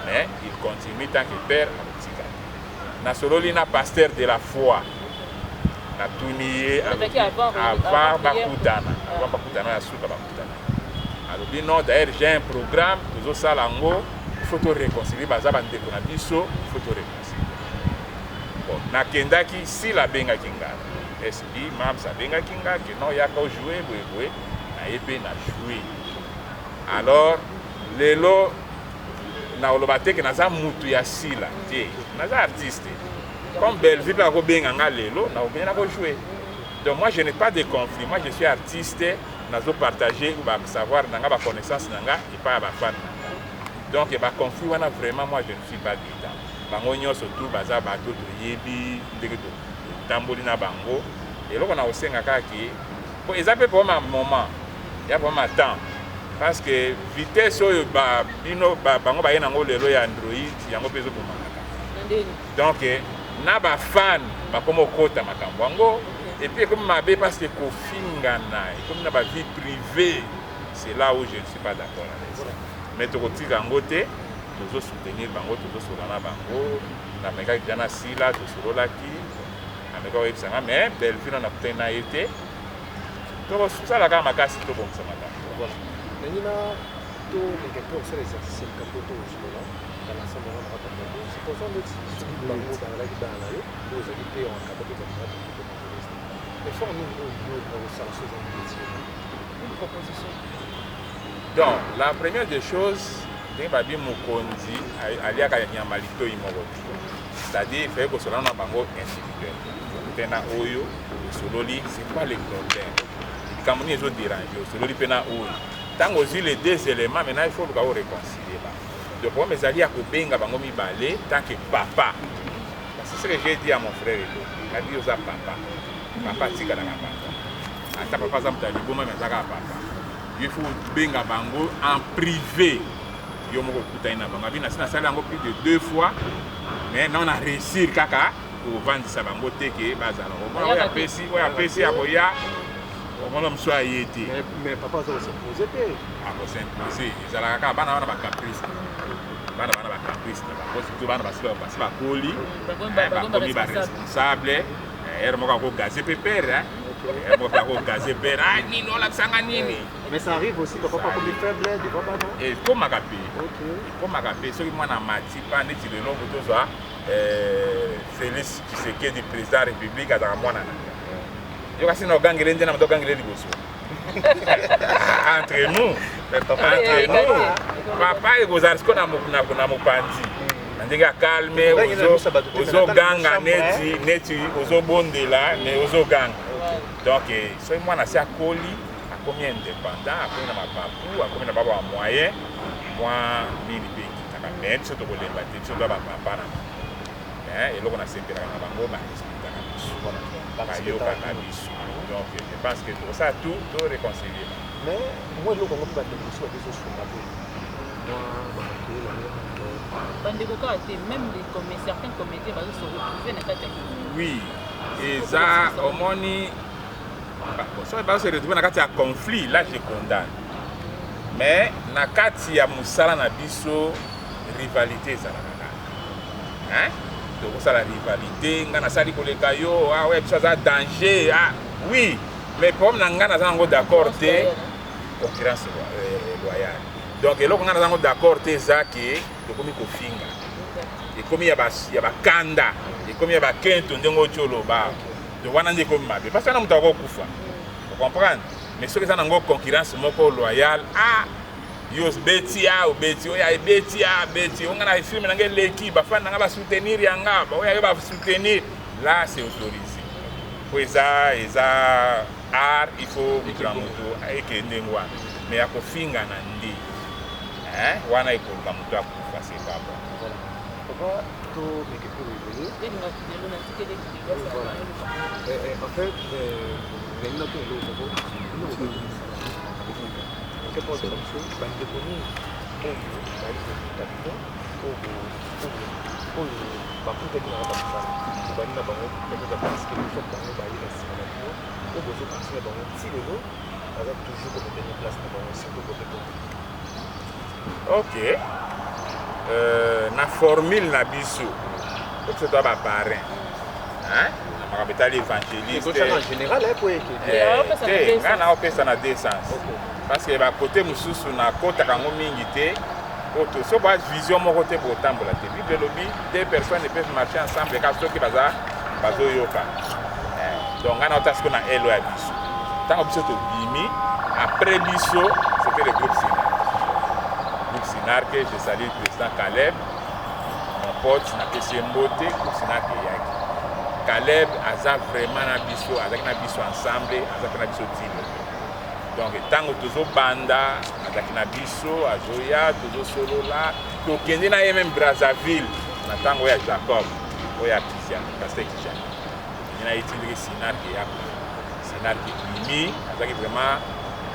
mais il continue tant que père akotika te. Nasololi na pasteur de la foi, natuni ye. Ezalaki avant avant avant prière. Bakutana avant bakutana ya suka, bakutana, alobi non, d'ailleurs j'ai un programme, tozosala yango, il faut toréconcilier, baza bandeko na biso, il faut toréconcilier. Bon, nakendaki, Sila abengaki nga, SB Mams abengaki nga ke non, yaka ojoue boyeboye, naye mpe na joue. Alors lelo nakoloba te ke naza mutu ya Sila te, naza artiste comme Bellevue mpe akobenga nga lelo, nakokende, nakojoue. Donc moi, je n'ai pas de conflit. Moi, je suis artiste, nazopartage basavoir na nga, baconnaissance na nga epai ya bafan na nga. Donc baconflit wana, vraiment, moi, je ne suis pas dedans. Bango nyonso tu baza bato toyebi ndenge totamboli na bango. Eloko na kosenga kaka ke po eza mpe problème ya moment, ya problème ya temps, parce que vitesse oyo bino bango baye nango lelo ya Android, yango mpe ezobomaka. Na ndeni? Donc na bafan bakoma okota makambo yango, et puis ekomi mabe parce que kofingana ekomi na bavie privée. C'est là où je ne suis pas d'accord avec ça, mais tokotika yango te, tozosoutenir bango, tozosola na bango. Namekaki deja na Sila, tosololaki, ameka koyebisanga, mais Bellevue na nakutani na ye te. Tokosala kaka makasi, tobongisa makambo. Voilà, nangi na tomeka mpe kosala exercice ya likambo to ozolola dans l'ensemble wana na kati ya plateau. Supposons neti soki bango bazalaki bana na yo, nde ozali mpe encadre mpe bato na groupe évangéliste, effort nini oyo yo olinga kosala so eza neti Une proposition. Donc la première des choses, ndenge babi mokonzi aliaka nyama litoi moko te, c'est-à-dire il fallait kosola na bango individuel te. Na oyo osololi, c'est quoi le problème, likambo nini ezodérange, osololi mpe na oyo. Ntango ozwi les deux éléments, maintenant il faut luka oréconcilier bango. Donc problème ezali ya kobenga bango mibale tant que papa. C'est ce que j'ai dit à mon frère Elo, nadi oza papa, papa atikalaka papa. Ata papa aza moto ya liboma, mais aza kaka papa. Yo faut obenga bango en privé, yo moko okutani na bango. Abi nasi nasali yango plus de deux fois, mais na na réussir kaka kovandisa bango te ke bazala. Omona oyo apesi, oyo apesi akoya, omona mosusu aye te. Mais papa aza kos'impose te. Akos'impose, ezalaka kaka bana wana bacaprice, bana bana bacaprice na bango, surtout bana basi bakoli, bakomi baresponsable. Ere moko akogaze mpe pere, ere moko mpe akogaze pere: ah, nini olakisanga nini? Mais ça arrive aussi papa akomi faible devant bana. Ekomaka mpe, ekomaka mpe soki mwana mati pa neti lelo tozwa Félix Tshisekedi, président ya République, azalaka mwana na yo, kasi na ogangele nde na moto ogangele liboso. Entre nous, entre nous, papa ekozala siko na mopanzi na ndenge ya calme, ozoganga neti ozobondela, mais ozoganga. Donc soki mwana asi akoli, akomi indépendant, akomi na mapapu, akomi na baba ba moyen mwa nini mpe ekitaka. Mais biso tokolemba te, biso toya bapapa na bango. Eloko nasepelaka na bango, barespectaka biso, bayokaka biso. Donc je pense que tokosala tout to réconcilier. Mais mwa eloko yango mpe bandeko mosusu babezosunga mpe mwa bamakelele yango. Bandeko kaka te, même les certains comédiens bazo se retrouver na kati ya Oui, eza omoni, soki bazo se retrouver na kati ya conflit, là je condamne. Mais na kati ya mosala na biso, rivalité ezalaka kaka. Tokosala rivalité, nga nasali koleka yo, ah ouais, biso aza danger, ah oui. Mais problème na nga, naza nango d'accord te, concurrence loyale. Donc eloko nga naza nango d'accord te eza ke tokomi kofinga, ekomi ya bakanda, ekomi ya bakento, ndenge oti oloba. Donc wana nde ekomi mabe, parce que wana moto akokufa, ocomprendre. Mais soki eza nango concurrence moko loyale, ah, yo obeti, a obeti, oyo ebeti, a beti, onga na film nanga eleki, bafani nanga basoutenir yanga, oyo yo basoutenir, là c'est autorisé, po eza art. Il faut moto na moto eke ndenge wana. Mais ya kofingana nde wana ekoluka moto akufa, c'est pas bon. Voilà. Papa, tomeke mpe koévoluer. En fait, nalingi nato eloko moko mpo biso bandeko nini oyo bayi kokuta bino, oyo bakutaki na kaka mosala, bobandi na bango, peut-être parce que biso bango baye na nsima na bino, oyo bozocontinue bango ti lelo, baza toujours komaintenir place na bango, surtout côté politique? Ok, na formule na biso, po biso toya baparrain na makambo etali évangéliste. En général, po eke Te, ngai naopesa na deux sens, parce que bakote mosusu nakotaka yango mingi te. Oto so ba vision moko te, botambola te. Bible elobi: deux personnes ne peuvent marcher ensemble kaka soki baza bazoyoka. Donc ngai naota siko na elo ya biso. Ntango biso tobimi, après biso c'était le groupe Sinar. Groupe Sinar que je salue, président Caleb, mon pote, napesi ye mbote. Groupe Sinar eyaki, Caleb aza vraiment na biso, azalaki na biso ensemble, aza mpe na biso tilo. Donc ntango tozobanda, azalaki na biso, azoya, tozosolola, tokende na ye même Brazzaville na ntango oyo ya Jacob, oyo ya Christian, pasteur Christian. Tokende na ye tindiki Sinark eyaka, Sinark ebimi. Azalaki vraiment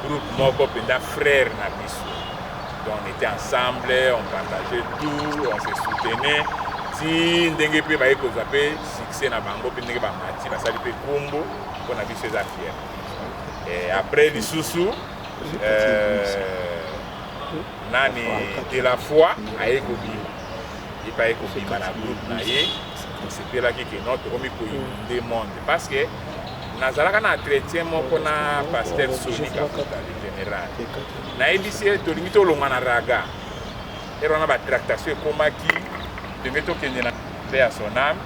groupe moko mpenza frère na biso. Donc on était ensemble, on partageait tout, on se soutenait ti ndenge mpe baye kozwa mpe succès na bango, mpe ndenge bamati, basali mpe kombo mpo na biso, eza fier. Et après lisusu, nani de la foi aye kobima, ye mpe aye kobima na groupe na ye. Tosepelaki ke non, tokomi koinonder monde, parce que nazalaka na entretien moko na pasteur Soni Kafuta, le général. Nayebisi ye tolingi tolongwa na raga. Ere wana batractation ekomaki ndenge tokende na mpe ya son âme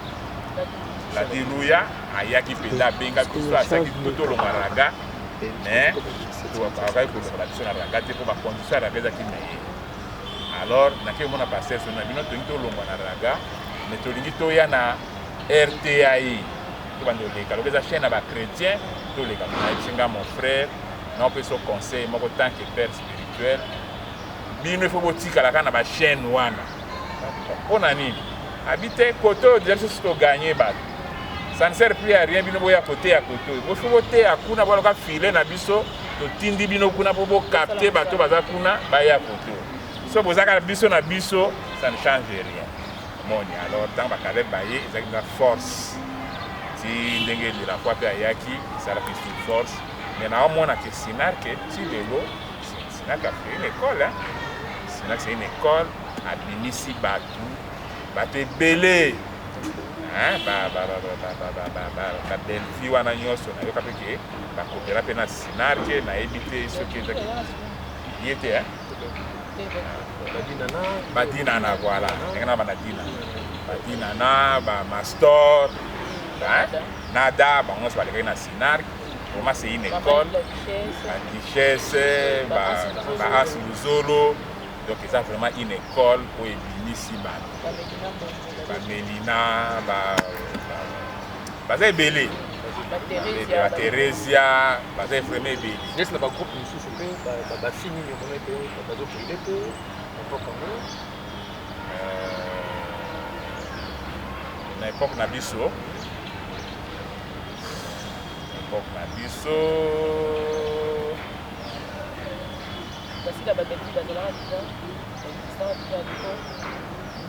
Ladiluya ayaki mpenza, abenga biso, asaki to tolongwa raga. Mais akokaki kolongola biso na raga te, mpo bacondition ya raga ezaki meilleur. Alors nakei komona pasteur Soni na bino, tolingi tolongwa na raga, mais tolingi toya na RTAI, tobanda oleka loka eza chaîne ya bachrétien, toleka. Nayebisi nga: mon frère, naopesa conseil moko tant que père spirituel. Bino ifo botikala kaka na bachaîne wana. Mpo na nini? Abi te, kote oyo deja biso toganye bato. Ça ne sert plus à rien bino boya koteya kote oyo. Bofo boteya kuna baloka filet na biso, totindi bino kuna mpo bocapter bato baza kuna baya kote oyo. So boza kaka biso na biso, ça ne change rien. Moni alors ntango bakaleb baye, ezalaki na force ti ndenge de la foi mpe ayaki, esalaki sur force. Mais naomona ke Sinark ti lelo, Sinark a fait une école, hein? Sinark, c'est une école, abimisi bato, bato ebele, babelvi wana nyonso. Nayoka mpe ke bakopera mpe na Sinark, nayebi te soki ezaki ye te, hein? Badinana, voilà, ndenge na bana dina, badinana, bamastor nada, bango nyonso balekaki na Sinark. Vraiment, c'est une école. Baduchesse, baas luzolo, donc eza vraiment une école oyo ebimisi bato, bamelina, baza ebele, batheresia, baza vraiment ebele. Neti na bagroupe mosusu mpe, bafille nini omona mpe bazobriller mpe na époque yango? Na époque na biso, époque na biso, Basila, babelgi bazalaka déjà, existaka déjà à l'époque.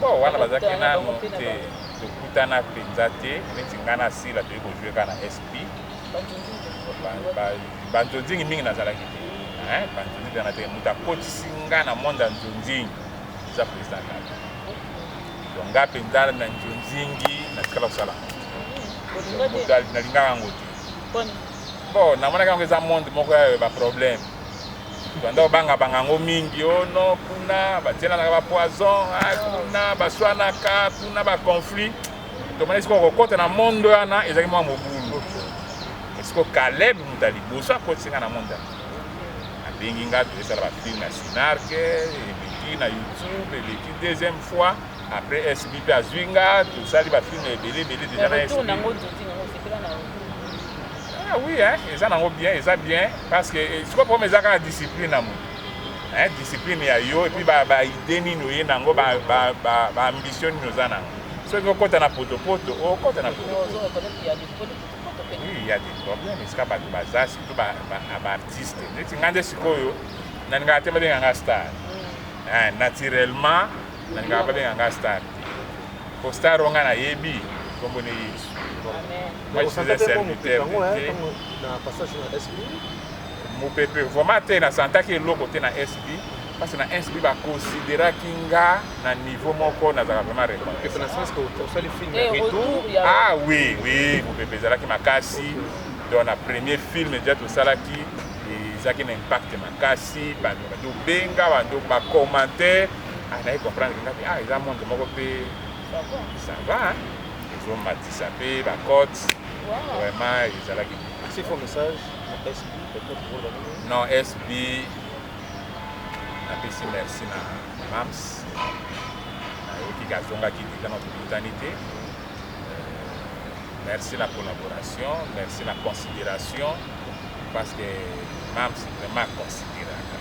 Bon, wana bazalaki nano te, tokutana mpenza te. Neti ngai na sila, toyei kojouer kaka na sp. Banzonzingi mingi nazalaki te, banzonzingi mpenza te. Moto akotisi nga na monde ya nzonzingi eza président kaka. Donc nga mpenza na nzonzingi natikala kosala, moto nalingaka yango te. Bon, namonaki yango eza monde moko ya baproblème, banda obangabanga yango mingi. Ono kuna batielanaka bapoison, kuna baswanaka, kuna baconflit. Tomoni sikoyo kokɔta na monde wana ezalaki mwa mobulu. Sikoyo Caleb, moto ya liboso akotisi nga na monde, abengi nga, toyesala bafilm ya Sinark, eleki na YouTube, eleki deuxième fois. Après SB mpe azwi nga, tosali bafilm ebele ebele déjà na SB. Ah oui, hein, eza nango bien, eza bien, parce que sikoyo problème eza kaka discipline na moto, hein, discipline ya yo, et puis baidée nini oye nango, baambition nini oza nango. Soki okɔta na potopoto, okɔta na potopoto. Oui, il y a des problèmes esika bato baza, surtout baartiste neti nga nde. Sikoyo nalingaka te babenganga star. Naturellement nalingaka babenganga star te, po star oyo nga nayebi kombo ne Yesu. Moi, je suis un serviteur de Dieu. Na passage na SB? Mopepe vraiment te, nasantaki eloko te na SB, parce que na SB baconsidéraki nga na niveau moko, nazalaka vraiment reconnaissant. Ah oui, mopepe ezalaki makasi. Donc na premier film déjà tosalaki, ezalaki na impact makasi. Bato bando benga, bando bacommentaire, naye comprendre nga mpe, ah, eza monde moko mpe ça va, ezomatisa mpe bacote. Vraiment ezalaki. Message na SB peut-être? Non, SB napesi merci na Mams, nayoki kazongaki déjà na tokutani te. Merci na collaboration, merci na considération, parce que Mams vraiment considéraka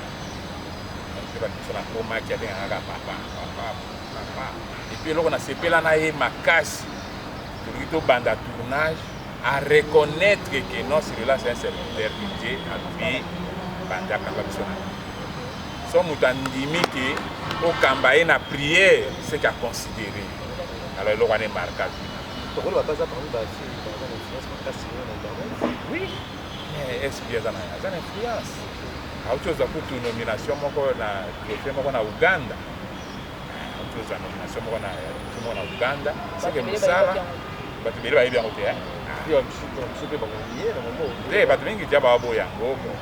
biso. Nakomaki, abengaka papa, papa, papa. Et puis eloko nasepela na ye makasi, tolingi tobanda tournage, à reconnaître que non, celui-là, c'est un serviteur de Dieu. Azwi banda akamba biso na so, moto andimi ke okamba ye na prière, c'est qu'a considéré. Alors eloko wana emarka vie. Tokoloba baza parmi bafille baza na influence makasi na internet? Oui, mais SB aza na influence. Auti ozwa kutu nomination moko na trophée moko na Uganda, auti ozwa nomination moko na trophée moko na Uganda. Seke mosala, bato ebele bayebi yango te. Te, bato mingi tia baboya yango. Bon,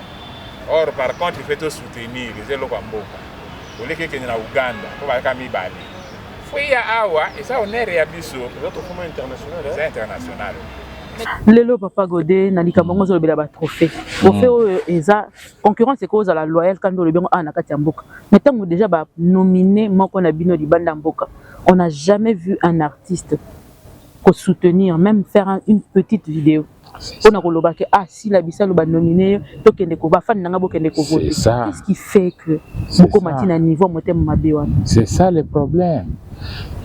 or par contre il faut tosoutenir, eza eloko ya mboka. Oleki ekende na Uganda mpo bayaka mibale, fo ya awa eza honneur ya biso. Eza international. Lelo papa Gode, na likambo yango ozolobela batrophée, trophée oyo eza concurrence, ekoki ozala loyal kandi olobi yango awa na kati ya mboka, mais ntango déjà banomine moko na bino libanda ya mboka, on n'a jamais vu un artiste soutenir, même faire une petite vidéo mpona koloba ke ah, Sila Bisalo banomine yo, tokende ko bafani nanga, bokende kovote. Qu'est-ce qui fait que bokoma ti na niveau motema mabe wana? C'est ça le problème.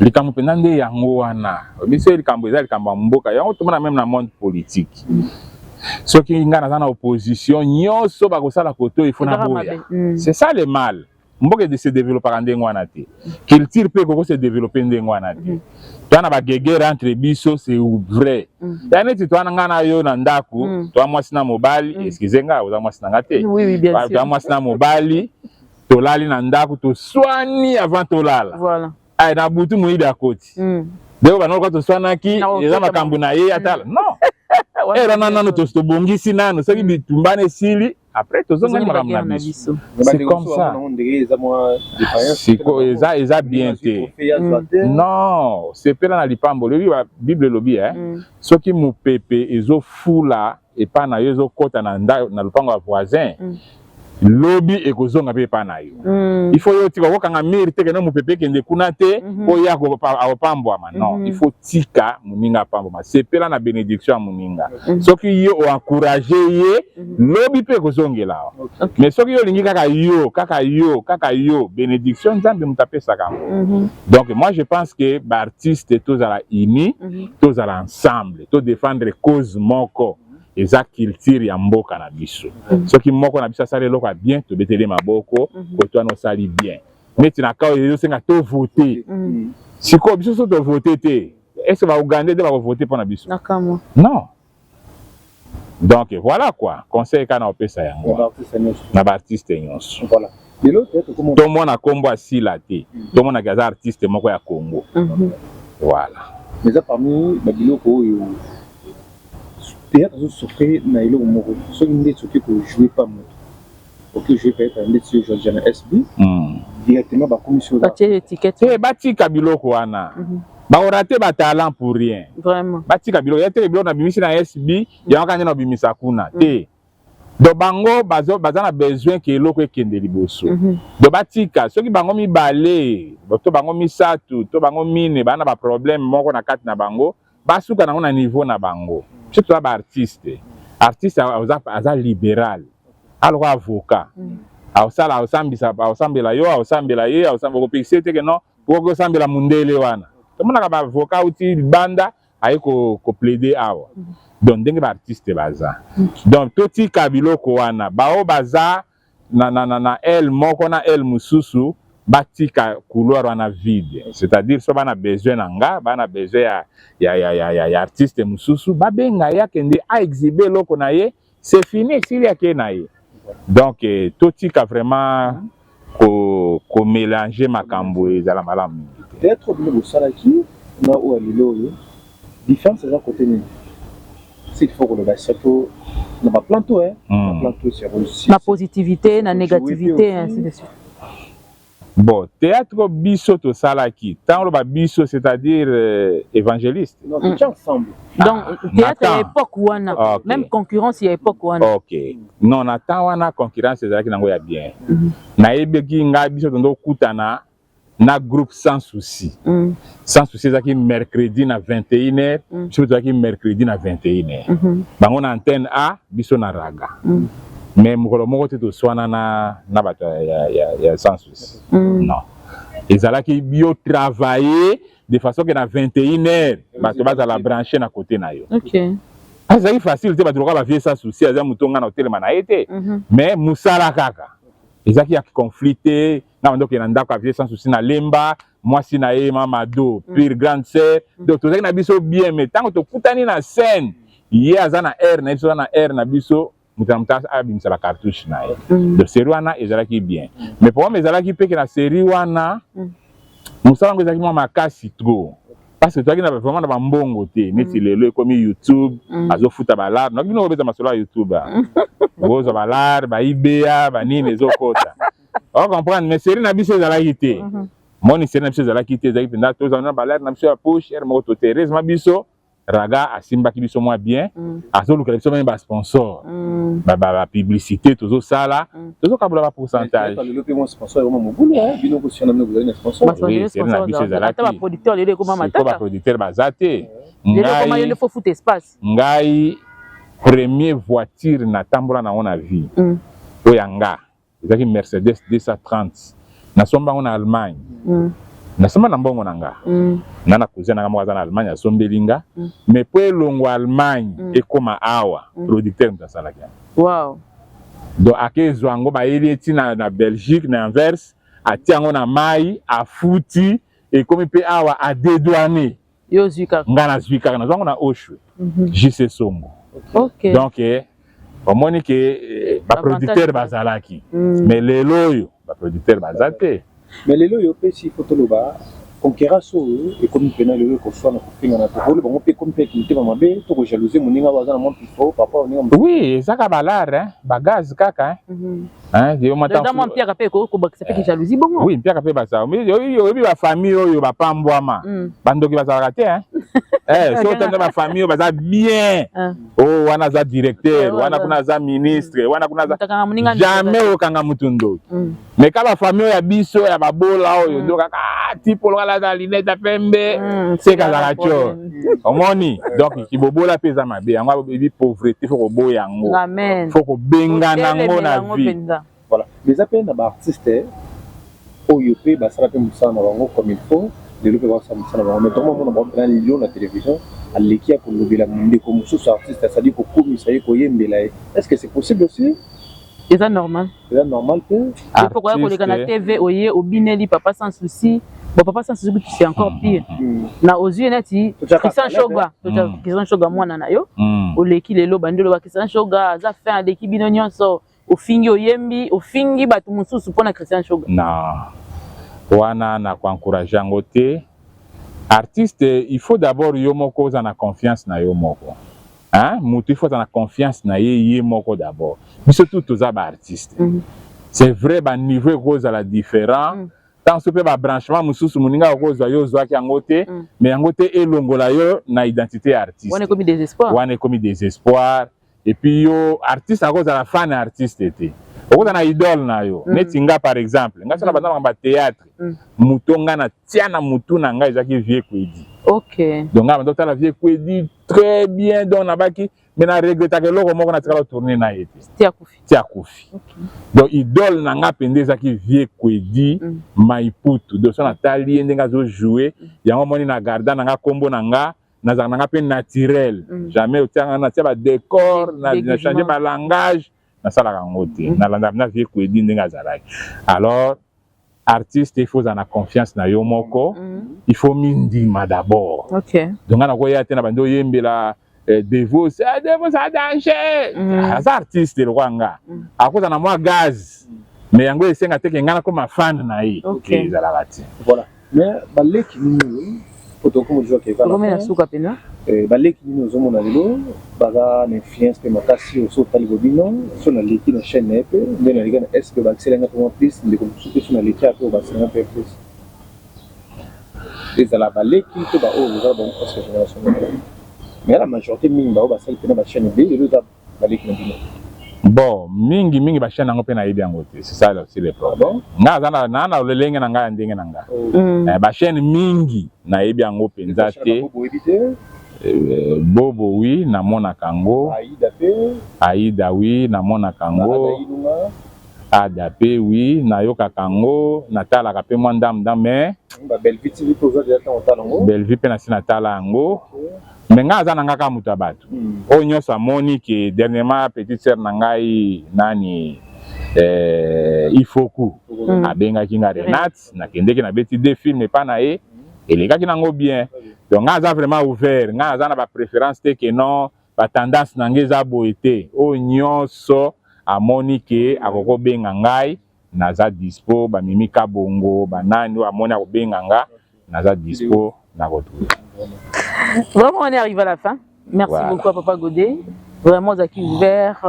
Likambo mpenza nde yango wana. Biso likambo eza likambo ya mboka, yango tomona même na monde politique. Soki nga naza na opposition, nyonso bakosala koto, il faut na Ezaka boya. mabe. C'est ça le mal. Mboka se développaka ndenge wana te, culture mpe ekoko se développer ndenge wana te. Toa na baguéguerre entre biso, c'est vrai. Ya neti toa na ngai na yo na ndako, toa mwasi na mobali, excuse nga, oza mwasi na nga te. Oui, bien sûr. Toa mwasi na mobali, tolali na ndako, toswani avant tolala. Ay, na butu moyibi akoti. Ndeko bana toswanaki, Na eza okota makambo na ye, atala non ero na nano tobongisi nano, soki bitumbana esili, après tozongani makambo na biso. C'est comme ça. Siko eza bien te. Non, sepela na lipamboli. Oyebi Bible elobi, eh? Soki mopepe ezofula epai na yo, ezokɔta na lopango ya voisin, lobi ekozonga mpe epai na yo. Il faut yo tika okokanga mur te kende mopepe ekende kuna te po ye akopambwama. Non, il faut tika moninga apambwama. Sepela na bénédiction ya moninga. Soki yo oencourage ye, lobi mpe ekozongela awa. Mais soki yo olingi kaka yo, kaka yo, kaka yo, bénédiction Nzambe moto apesaka yango. Donc moi je pense que baartiste tozala unis, tozala ensemble, todéfendre cause moko, eza culture ya mboka na biso. Soki moko na biso asali eloko ya bien, tobeteli maboko, koto wana osali bien. Neti na ka oyo ezosenga tovote, sikoyo biso so tovote te, est ce baugandais nde bakovote mpo na biso? Nakamwa. Non. Donc voilà quoi, conseil kaka na opesa yango na baartiste nyonso. Voilà. Lelo peut-être comment Tomona nkombo asila te, tomonaki aza artiste moko ya Congo. Voilà. Eza parmi babiloko oyo théâtre azosouffrir na eloko moko. Soki ndeti okoki kojouer pa moto, okoki jouer peut-être ndeti yo jouer na SB, directement bakomisi oza Batie étiquette. Te, batika biloko wana. Bakorater batalent pour rien. Vraiment. Batika biloko ya teke biloko nabimisi na SB, yango kaka nde nabimisa kuna te. Donc bango baza na besoin ke eloko ekende liboso. Donc batika. Soki bango mibale to bango misato to bango mine baa na baproblème moko na kati na bango, basuka nango na niveau na bango. Biso toza baartiste. Artiste aza libéral, aloka avocat, aosala, aosambisa, aosambela yo, aosambela ye, aosambela, okopekisa ye te ke non, pokoki osambela mundele wana. Tomonaka baavocat auti libanda aye koplaider awa. Donc ndenge baartiste baza, donc totika biloko wana. Bao baza na aile moko na aile mosusu, batika couloir wana vide. C'est-à-dire so bana besoin na nga, bana besoin ya artiste mosusu, babenga ye, akende aexhibe eloko na ye, c'est fini, esili, ake na ye. Donc totika vraiment komélanger makambo, ezala malamu mingi te. Théâtre bino bosalaki na oyo ya lelo oyo, différence eza côté nini? C'est qu'il faut koloba surtout na baplan to, hein, baplan to sur Na positivité, na négativité, ainsi de suite. Bon, théâtre biso tosalaki, ntango oloba biso, c'est-à-dire évangéliste? Non, totia ensemble. Donc théâtre ya na époque wana, même concurrence ya époque wana. Ok, non, na temps wana concurrence ezalaki nango ya bien. Nayebaki ngai, biso tondo okutana na groupe Sans Souci. Sans Souci ezalaki mercredi na 21 heures. Biso tozalaki mercredi na 21 heures, bango na Antenne A, biso na Raga. Mais mokolo moko te toswana na bato ya Sans Souci. Non, ezalaki bio travailler de façon ke na 21 heures bato bazala branché na côté na yo. Ezalaki facile te. Bato lokola bavieux Sans Souci, aza moto nga na otelema na ye te. Mais mosala kaka ezalaki ya conflit te. Nga banda okende na ndako ya vieux Sans Souci na Lemba, mwasi na ye Mamado, pire grande sœur. Donc tozalaki na biso bien. Mais ntango tokutani na scène, ye aza na aire na ye, biso aza na aire na biso, moto na moto abimisa bacartouche na ye. Donc série wana ezalaki bien, mais problème ezalaki mpe ke na série wana, mosala yango ezalaki mwa makasi trop, parce que tozalaki na vraiment na bambongo te neti lelo ekomi YouTube. Azofuta balare noki bino kobeta masolo ya YouTube, bozwa balare baibeya banini ezokota, ocomprendre. Mais série na biso ezalaki te. Moni série na biso ezalaki te, ezalaki mpenza tozala na balare na biso ya poche ere moko tote. Heureusement biso Raga asimbaki biso mwa bien, azolukela biso même basponsor, bapublicité tozosala, tozokabola bapourcentage. Lelo mpe mwa sponsor ekoma mobulu, bino kosiana, bino bozali na sponsor. Oui, série na biso ezalaki. Ata baproducteur lelo ekoma sikoyo matata. Baproducteur baza te. Lelo ekoma yo nde faut futa espace. Ngai premier voiture natambola nango na vie, oyo ya nga, ezalaki Mercedes 230, nasomba yango na Allemagne. Nasomba na mbongo na nga. Nga na cousin na nga moko aza na Allemagne, asombeli nga. Mais po elongwa Allemagne ekoma awa, producteur moto asalaki yango. Donc ake ezwa yango, bayeli ye ntina na Belgique, na Anvers, atia yango na mai, afuti, ekomi mpe awa, adédouane. Yo ozwi kaka? Nga nazwi kaka, nazwa yango na Oshwe, JC Songo. Donc omoni ke baproducteur bazalaki, mais lelo oyo baproducteur baza te. Mais lelo oyo mpe, si faut toloba, concurrence oyo ekomi mpena lelo, ekoswana, kofingana, tokoli bango mpe, ekomi mpe motema mabe to kojalousie moninga oyo aza na mwa pifo par rapport moninga. Oui, eza kaka balare, bagaz kaka. Mwa mpiaka mpe kobakisa mpe jalousie bongo. Oui, mpiaka mpe bazala. Oyebi, bafamille oyo bapambwama, bandoki bazalaka te. So otanga bafamille oyo baza bien, oyo wana aza directeur, wana kuna aza ministre, wana kuna aza, jamais okanga mutu ndoki. Mais ka bafamille oyo ya biso ya babola oyo, ndo kaka tipo lokola aza lunette ya pembe, se kazala tio omoni. Donc kibobola mpe eza mabe. Yango ebi pauvreté, faut koboya yango, faut kobengana yango na vie. Voilà, mais eza mpe na baartiste oyo mpe basala mpe mosala na bango comme il faut. Lelo mpe basala mosala na bango, mais ntongo omona bango mpena lelo na télévision, aleki ya kolobela ndeko mosusu artiste, asali kokumisa ye, koyembela ye. Est ce que c'est possible aussi? Eza normal. Eza normal mpe? Faut koya koleka na TV, oye obineli Papa Sans Souci. Bon, Papa Sans Souci, c'est encore pire. Na ozwi neti Christian Shoga, Christian Shoga mwana na yo, oleki lelo, bandi oloba Christian Shoga aza fin, aleki bino nyonso, ofingi, oyembi, ofingi bato mosusu mpona Christian Shoga. Non, wana na koencourage yango te. Artiste, il faut d'abord yo moko oza na confiance na yo moko, hein? Moto il faut aza na confiance na ye ye moko d'abord. Biso tu toza baartiste. C'est vrai, baniveau ekozala différent. Ntango so mpe babranchement mosusu, moninga okozwa, yo ozwaki yango te, mais yango te elongola yo na identité ya artiste. Wana ekomi désespoir. Wana ekomi désespoir. Et puis yo artiste akozala fan ya artiste te, okozala na idole na yo. Neti nga par exemple, nga so na banda makambo ya théâtre, moto nga na tia na mutu na ngai ezalaki Vieux Kwedi. Donc nga banda otala Vieux Kwedi très bien. Donc nabaki, mais na regretaka eloko moko, natikala tourne na ye te. Ti akufi. Ti akufi. Donc idole na nga mpenza ezalaki Vieux Kwedi Maiputu. Donc so natali ye ndenge azojoue, yango omoni na garda na nga nkombo na nga, nazalaka na nga mpe naturel. Jamais otianga natia badécor, na change balangage, nasalaka yango te. Nalandaka na Vieux Kwedi ndenge azalaki. Alors artiste, il faut ozala na confiance na yo moko, il faut mindima d'abord. Donc nga nakoya te na bandi oyembela Devos, eh, Devos a danger. Aza artiste lokola nga, akozala na mwa gaz, mais yango esenga te ke nga nakoma fan na ye. Ezalaka te. Voilà, mais baleki nini oyo po tokoma ozwaka? Tokomi na suka mpena. Baleki nini ozomona lelo baza na influence mpe makasi oyo so otali bobino, so naleki na chaîne na ye mpe nde naleki na sp, bakiselanga mpe mwa plus, ndeko mosusu mpe so naleki ape obakiselanga mpe plus, ezala baleki to baoyo bozala bango presque génération moko? Mais la majorité mingi baoyo basali mpena bachaîne ebele lelo eza baleki na bino. Bon, mingi mingi bachaîne yango mpe nayebi yango te, c'est ça aussi le problème. Nga aza na lolenge na ngai ya ndenge na nga. Bachaîne mingi nayebi yango mpenza te. Bobo, oui, namonaka yango. Aida, oui, namonaka yango. Ada mpe, oui, nayokaka yango, natalaka mpe mwa ndambu ndambu, mais Bellevue mpe nasi natala yango. Mais ngai aza na nga kaka moto ya bato oyo nyonso amoni ke dernièrement petite sœur na ngai nani, Ifoku, abengaki nga, Renate, nakendeki, nabeti deux films epa na ye, elekaki nango bien. Donc ngai aza vraiment ouvert, ngai aza na bapréférence te ke non, batendance na ngai eza boye te. Oyo nyonso amoni ke akoki kobenga ngai, naza dispo. Bamimi Kabongo, banani oyo amoni akobenga nga, naza dispo, nakotrouve. Vraiment, on est arrivé à la fin. Merci beaucoup à Papa Godet. Vraiment, Zaki ouvert,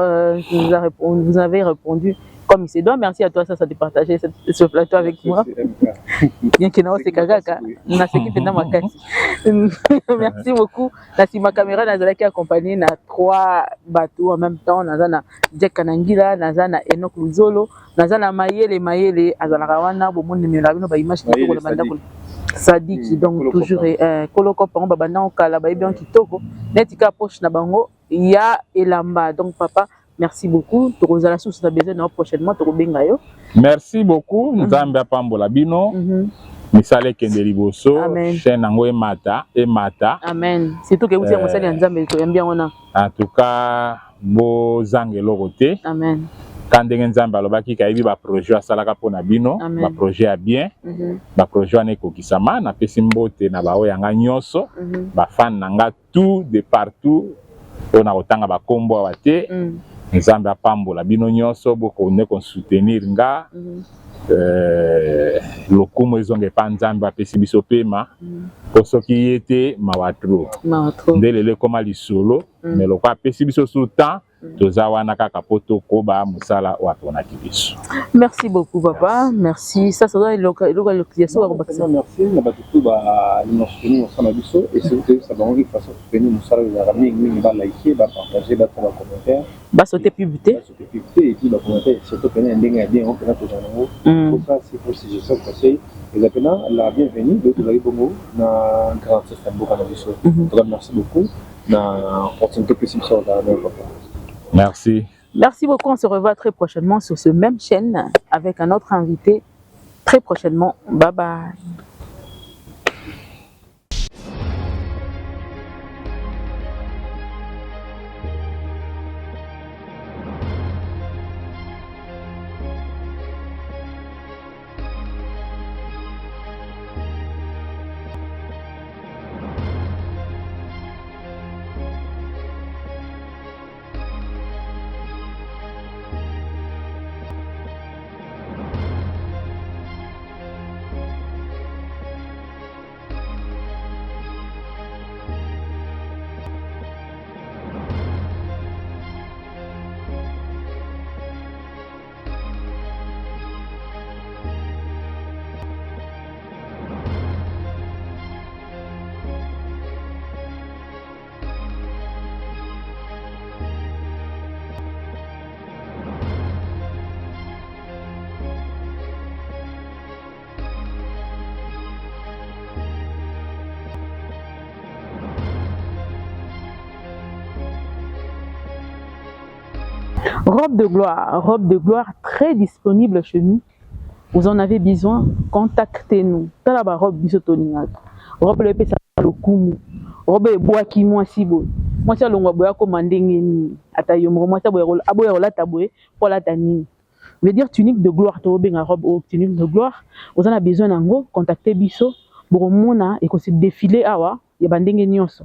vous avez répondu comme il se doit. Merci à toi, ça, de partager ce plateau avec moi. Bien que non, c'est kaka, naseki mpenza makasi. Merci beaucoup. Na nsima caméra nazalaki accompagné na trois bateaux en même temps. Naza na Jack Kanangila, naza na Enoch Luzolo, naza na Mayele. Mayele azalaka wana, bomoni na bino ba image kitoko na bandako Sadiki. Donc toujours koloko bango babanda okala, bayebi yango kitoko neti ka poche na bango ya elamba. Donc papa, merci beaucoup. Tokozala susu na besoin na yo prochainement, tokobenga yo. Merci beaucoup. Nzambe apambola bino. Misala ekende liboso, chaîne yango emata, emata. Amen. Surtout que euti ya mosali ya Nzambe toyambi yango na. En tout cas, bozanga eloko te. Amen. Ka ndenge Nzambe alobaki kayebi ba projet asalaka mpo na bino, ba projet ya bien, ba projet wana ekokisama. Napesi mbote na baoyo ya nga nyonso, ba fan na nga tout de partout oyo nakotanga ba kombo awa te. Nzambe apambola bino nyonso, bokonde ko soutenir nga. Lokumu ezonga epa Nzambe apesi biso pema, po soki ye te mawa trop. Nde lelo ekoma lisolo, mais lokola apesi biso su temps, toza wana kaka po tokoba mosala oyo aponaki biso. Merci beaucoup papa, merci. Ça ça doit eloko eloko ya soka kobakisa. Merci na bato tout balinga soutenir mosala na biso et surtout toyebisa bango une façon soutenir mosala oyo ezalaka mingi mingi ba liker, ba partager, batia ba commentaire. Ba sauter pub te. Ba sauter pub te et puis ba commentaire surtout pena ya ndenge ya bien oyo pena tozala nango. Pour ça si pour suggestion conseil eza pena la bienvenue donc tozali bongo na grand artiste ya mboka na biso. En tout cas merci beaucoup na opportunité opesi biso kozala nayo papa. Merci. Merci beaucoup, on se revoit très prochainement sur ce même chaîne avec un autre invité très prochainement. Bye bye. Robe de gloire, robe de gloire très disponible chez nous. Vous en avez besoin, contactez-nous. Tala ba robe biso tolingaka. Robe le pesa lokumu. Robe ebwaki mwasi boye. Mwasi alongwa boye akoma ndenge nini? Ata yo moko mwasi aboya kolata boye po alata nini? Veut dire tunique de gloire tobenga robe oyo tunique de gloire. Oza na besoin nango, contactez biso. Bokomona eko se défiler awa ya ba ndenge nyonso.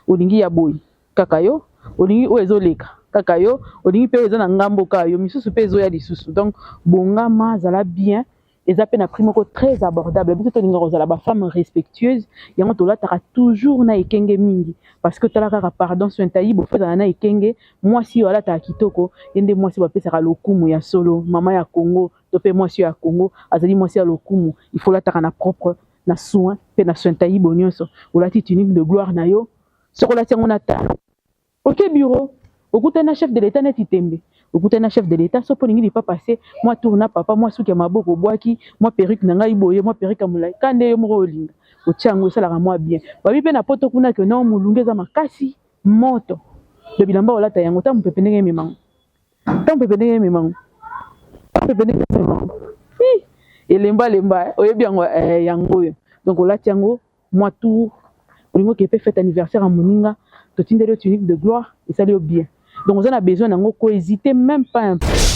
Olingi ya boye kaka yo, olingi oyo ezoleka kaka yo, olingi pe oyo eza na ngambo kaka yo, misusu pe ezoya lisusu. Donc bongama, zala bien, eza pe na prix moko très abordable. Biso tolingaka kozala ba femmes respectueuses, yango tolataka toujours na ekenge mingi parce que tala kaka pardon soin tayibo faut ezala na ekenge. Mwasi oyo alataka kitoko ye nde mwasi bapesaka lokumu ya solo. Mama ya Congo to pe mwasi oyo ya Congo azali mwasi ya lokumu, il faut olataka na propre, na soin pe na soin tayibo nyonso. Olati tunique de gloire na yo, soki olati yango na talon oke bureau, okutani na chef de l'etat neti tembe, okutani na chef de l'etat soki olingi lipapa se mwa tour na papa, mwa suki ya maboko obwaki, mwa perruque na ngai boye, mwa perruque ya molayi, ka nde yo moko olinga otia yango esalaka mwa bien. Babi pe na poto kuna ke non molunge eza makasi moto, donc bilamba olata yango ta mopepe ndenge emema yango. Tango pepe ndenge emema ngo. Tango pepe ndenge emema ngo. Hi! Elemba lemba eh, oyebi yango eh, yango oyo. Donc olati yango mwa tour, olingi okende pe fete anniversaire ya moninga, totindeli yo tunique de gloire, esali yo bien. Donc oza na besoin na yango, ko hésiter même pas un peu.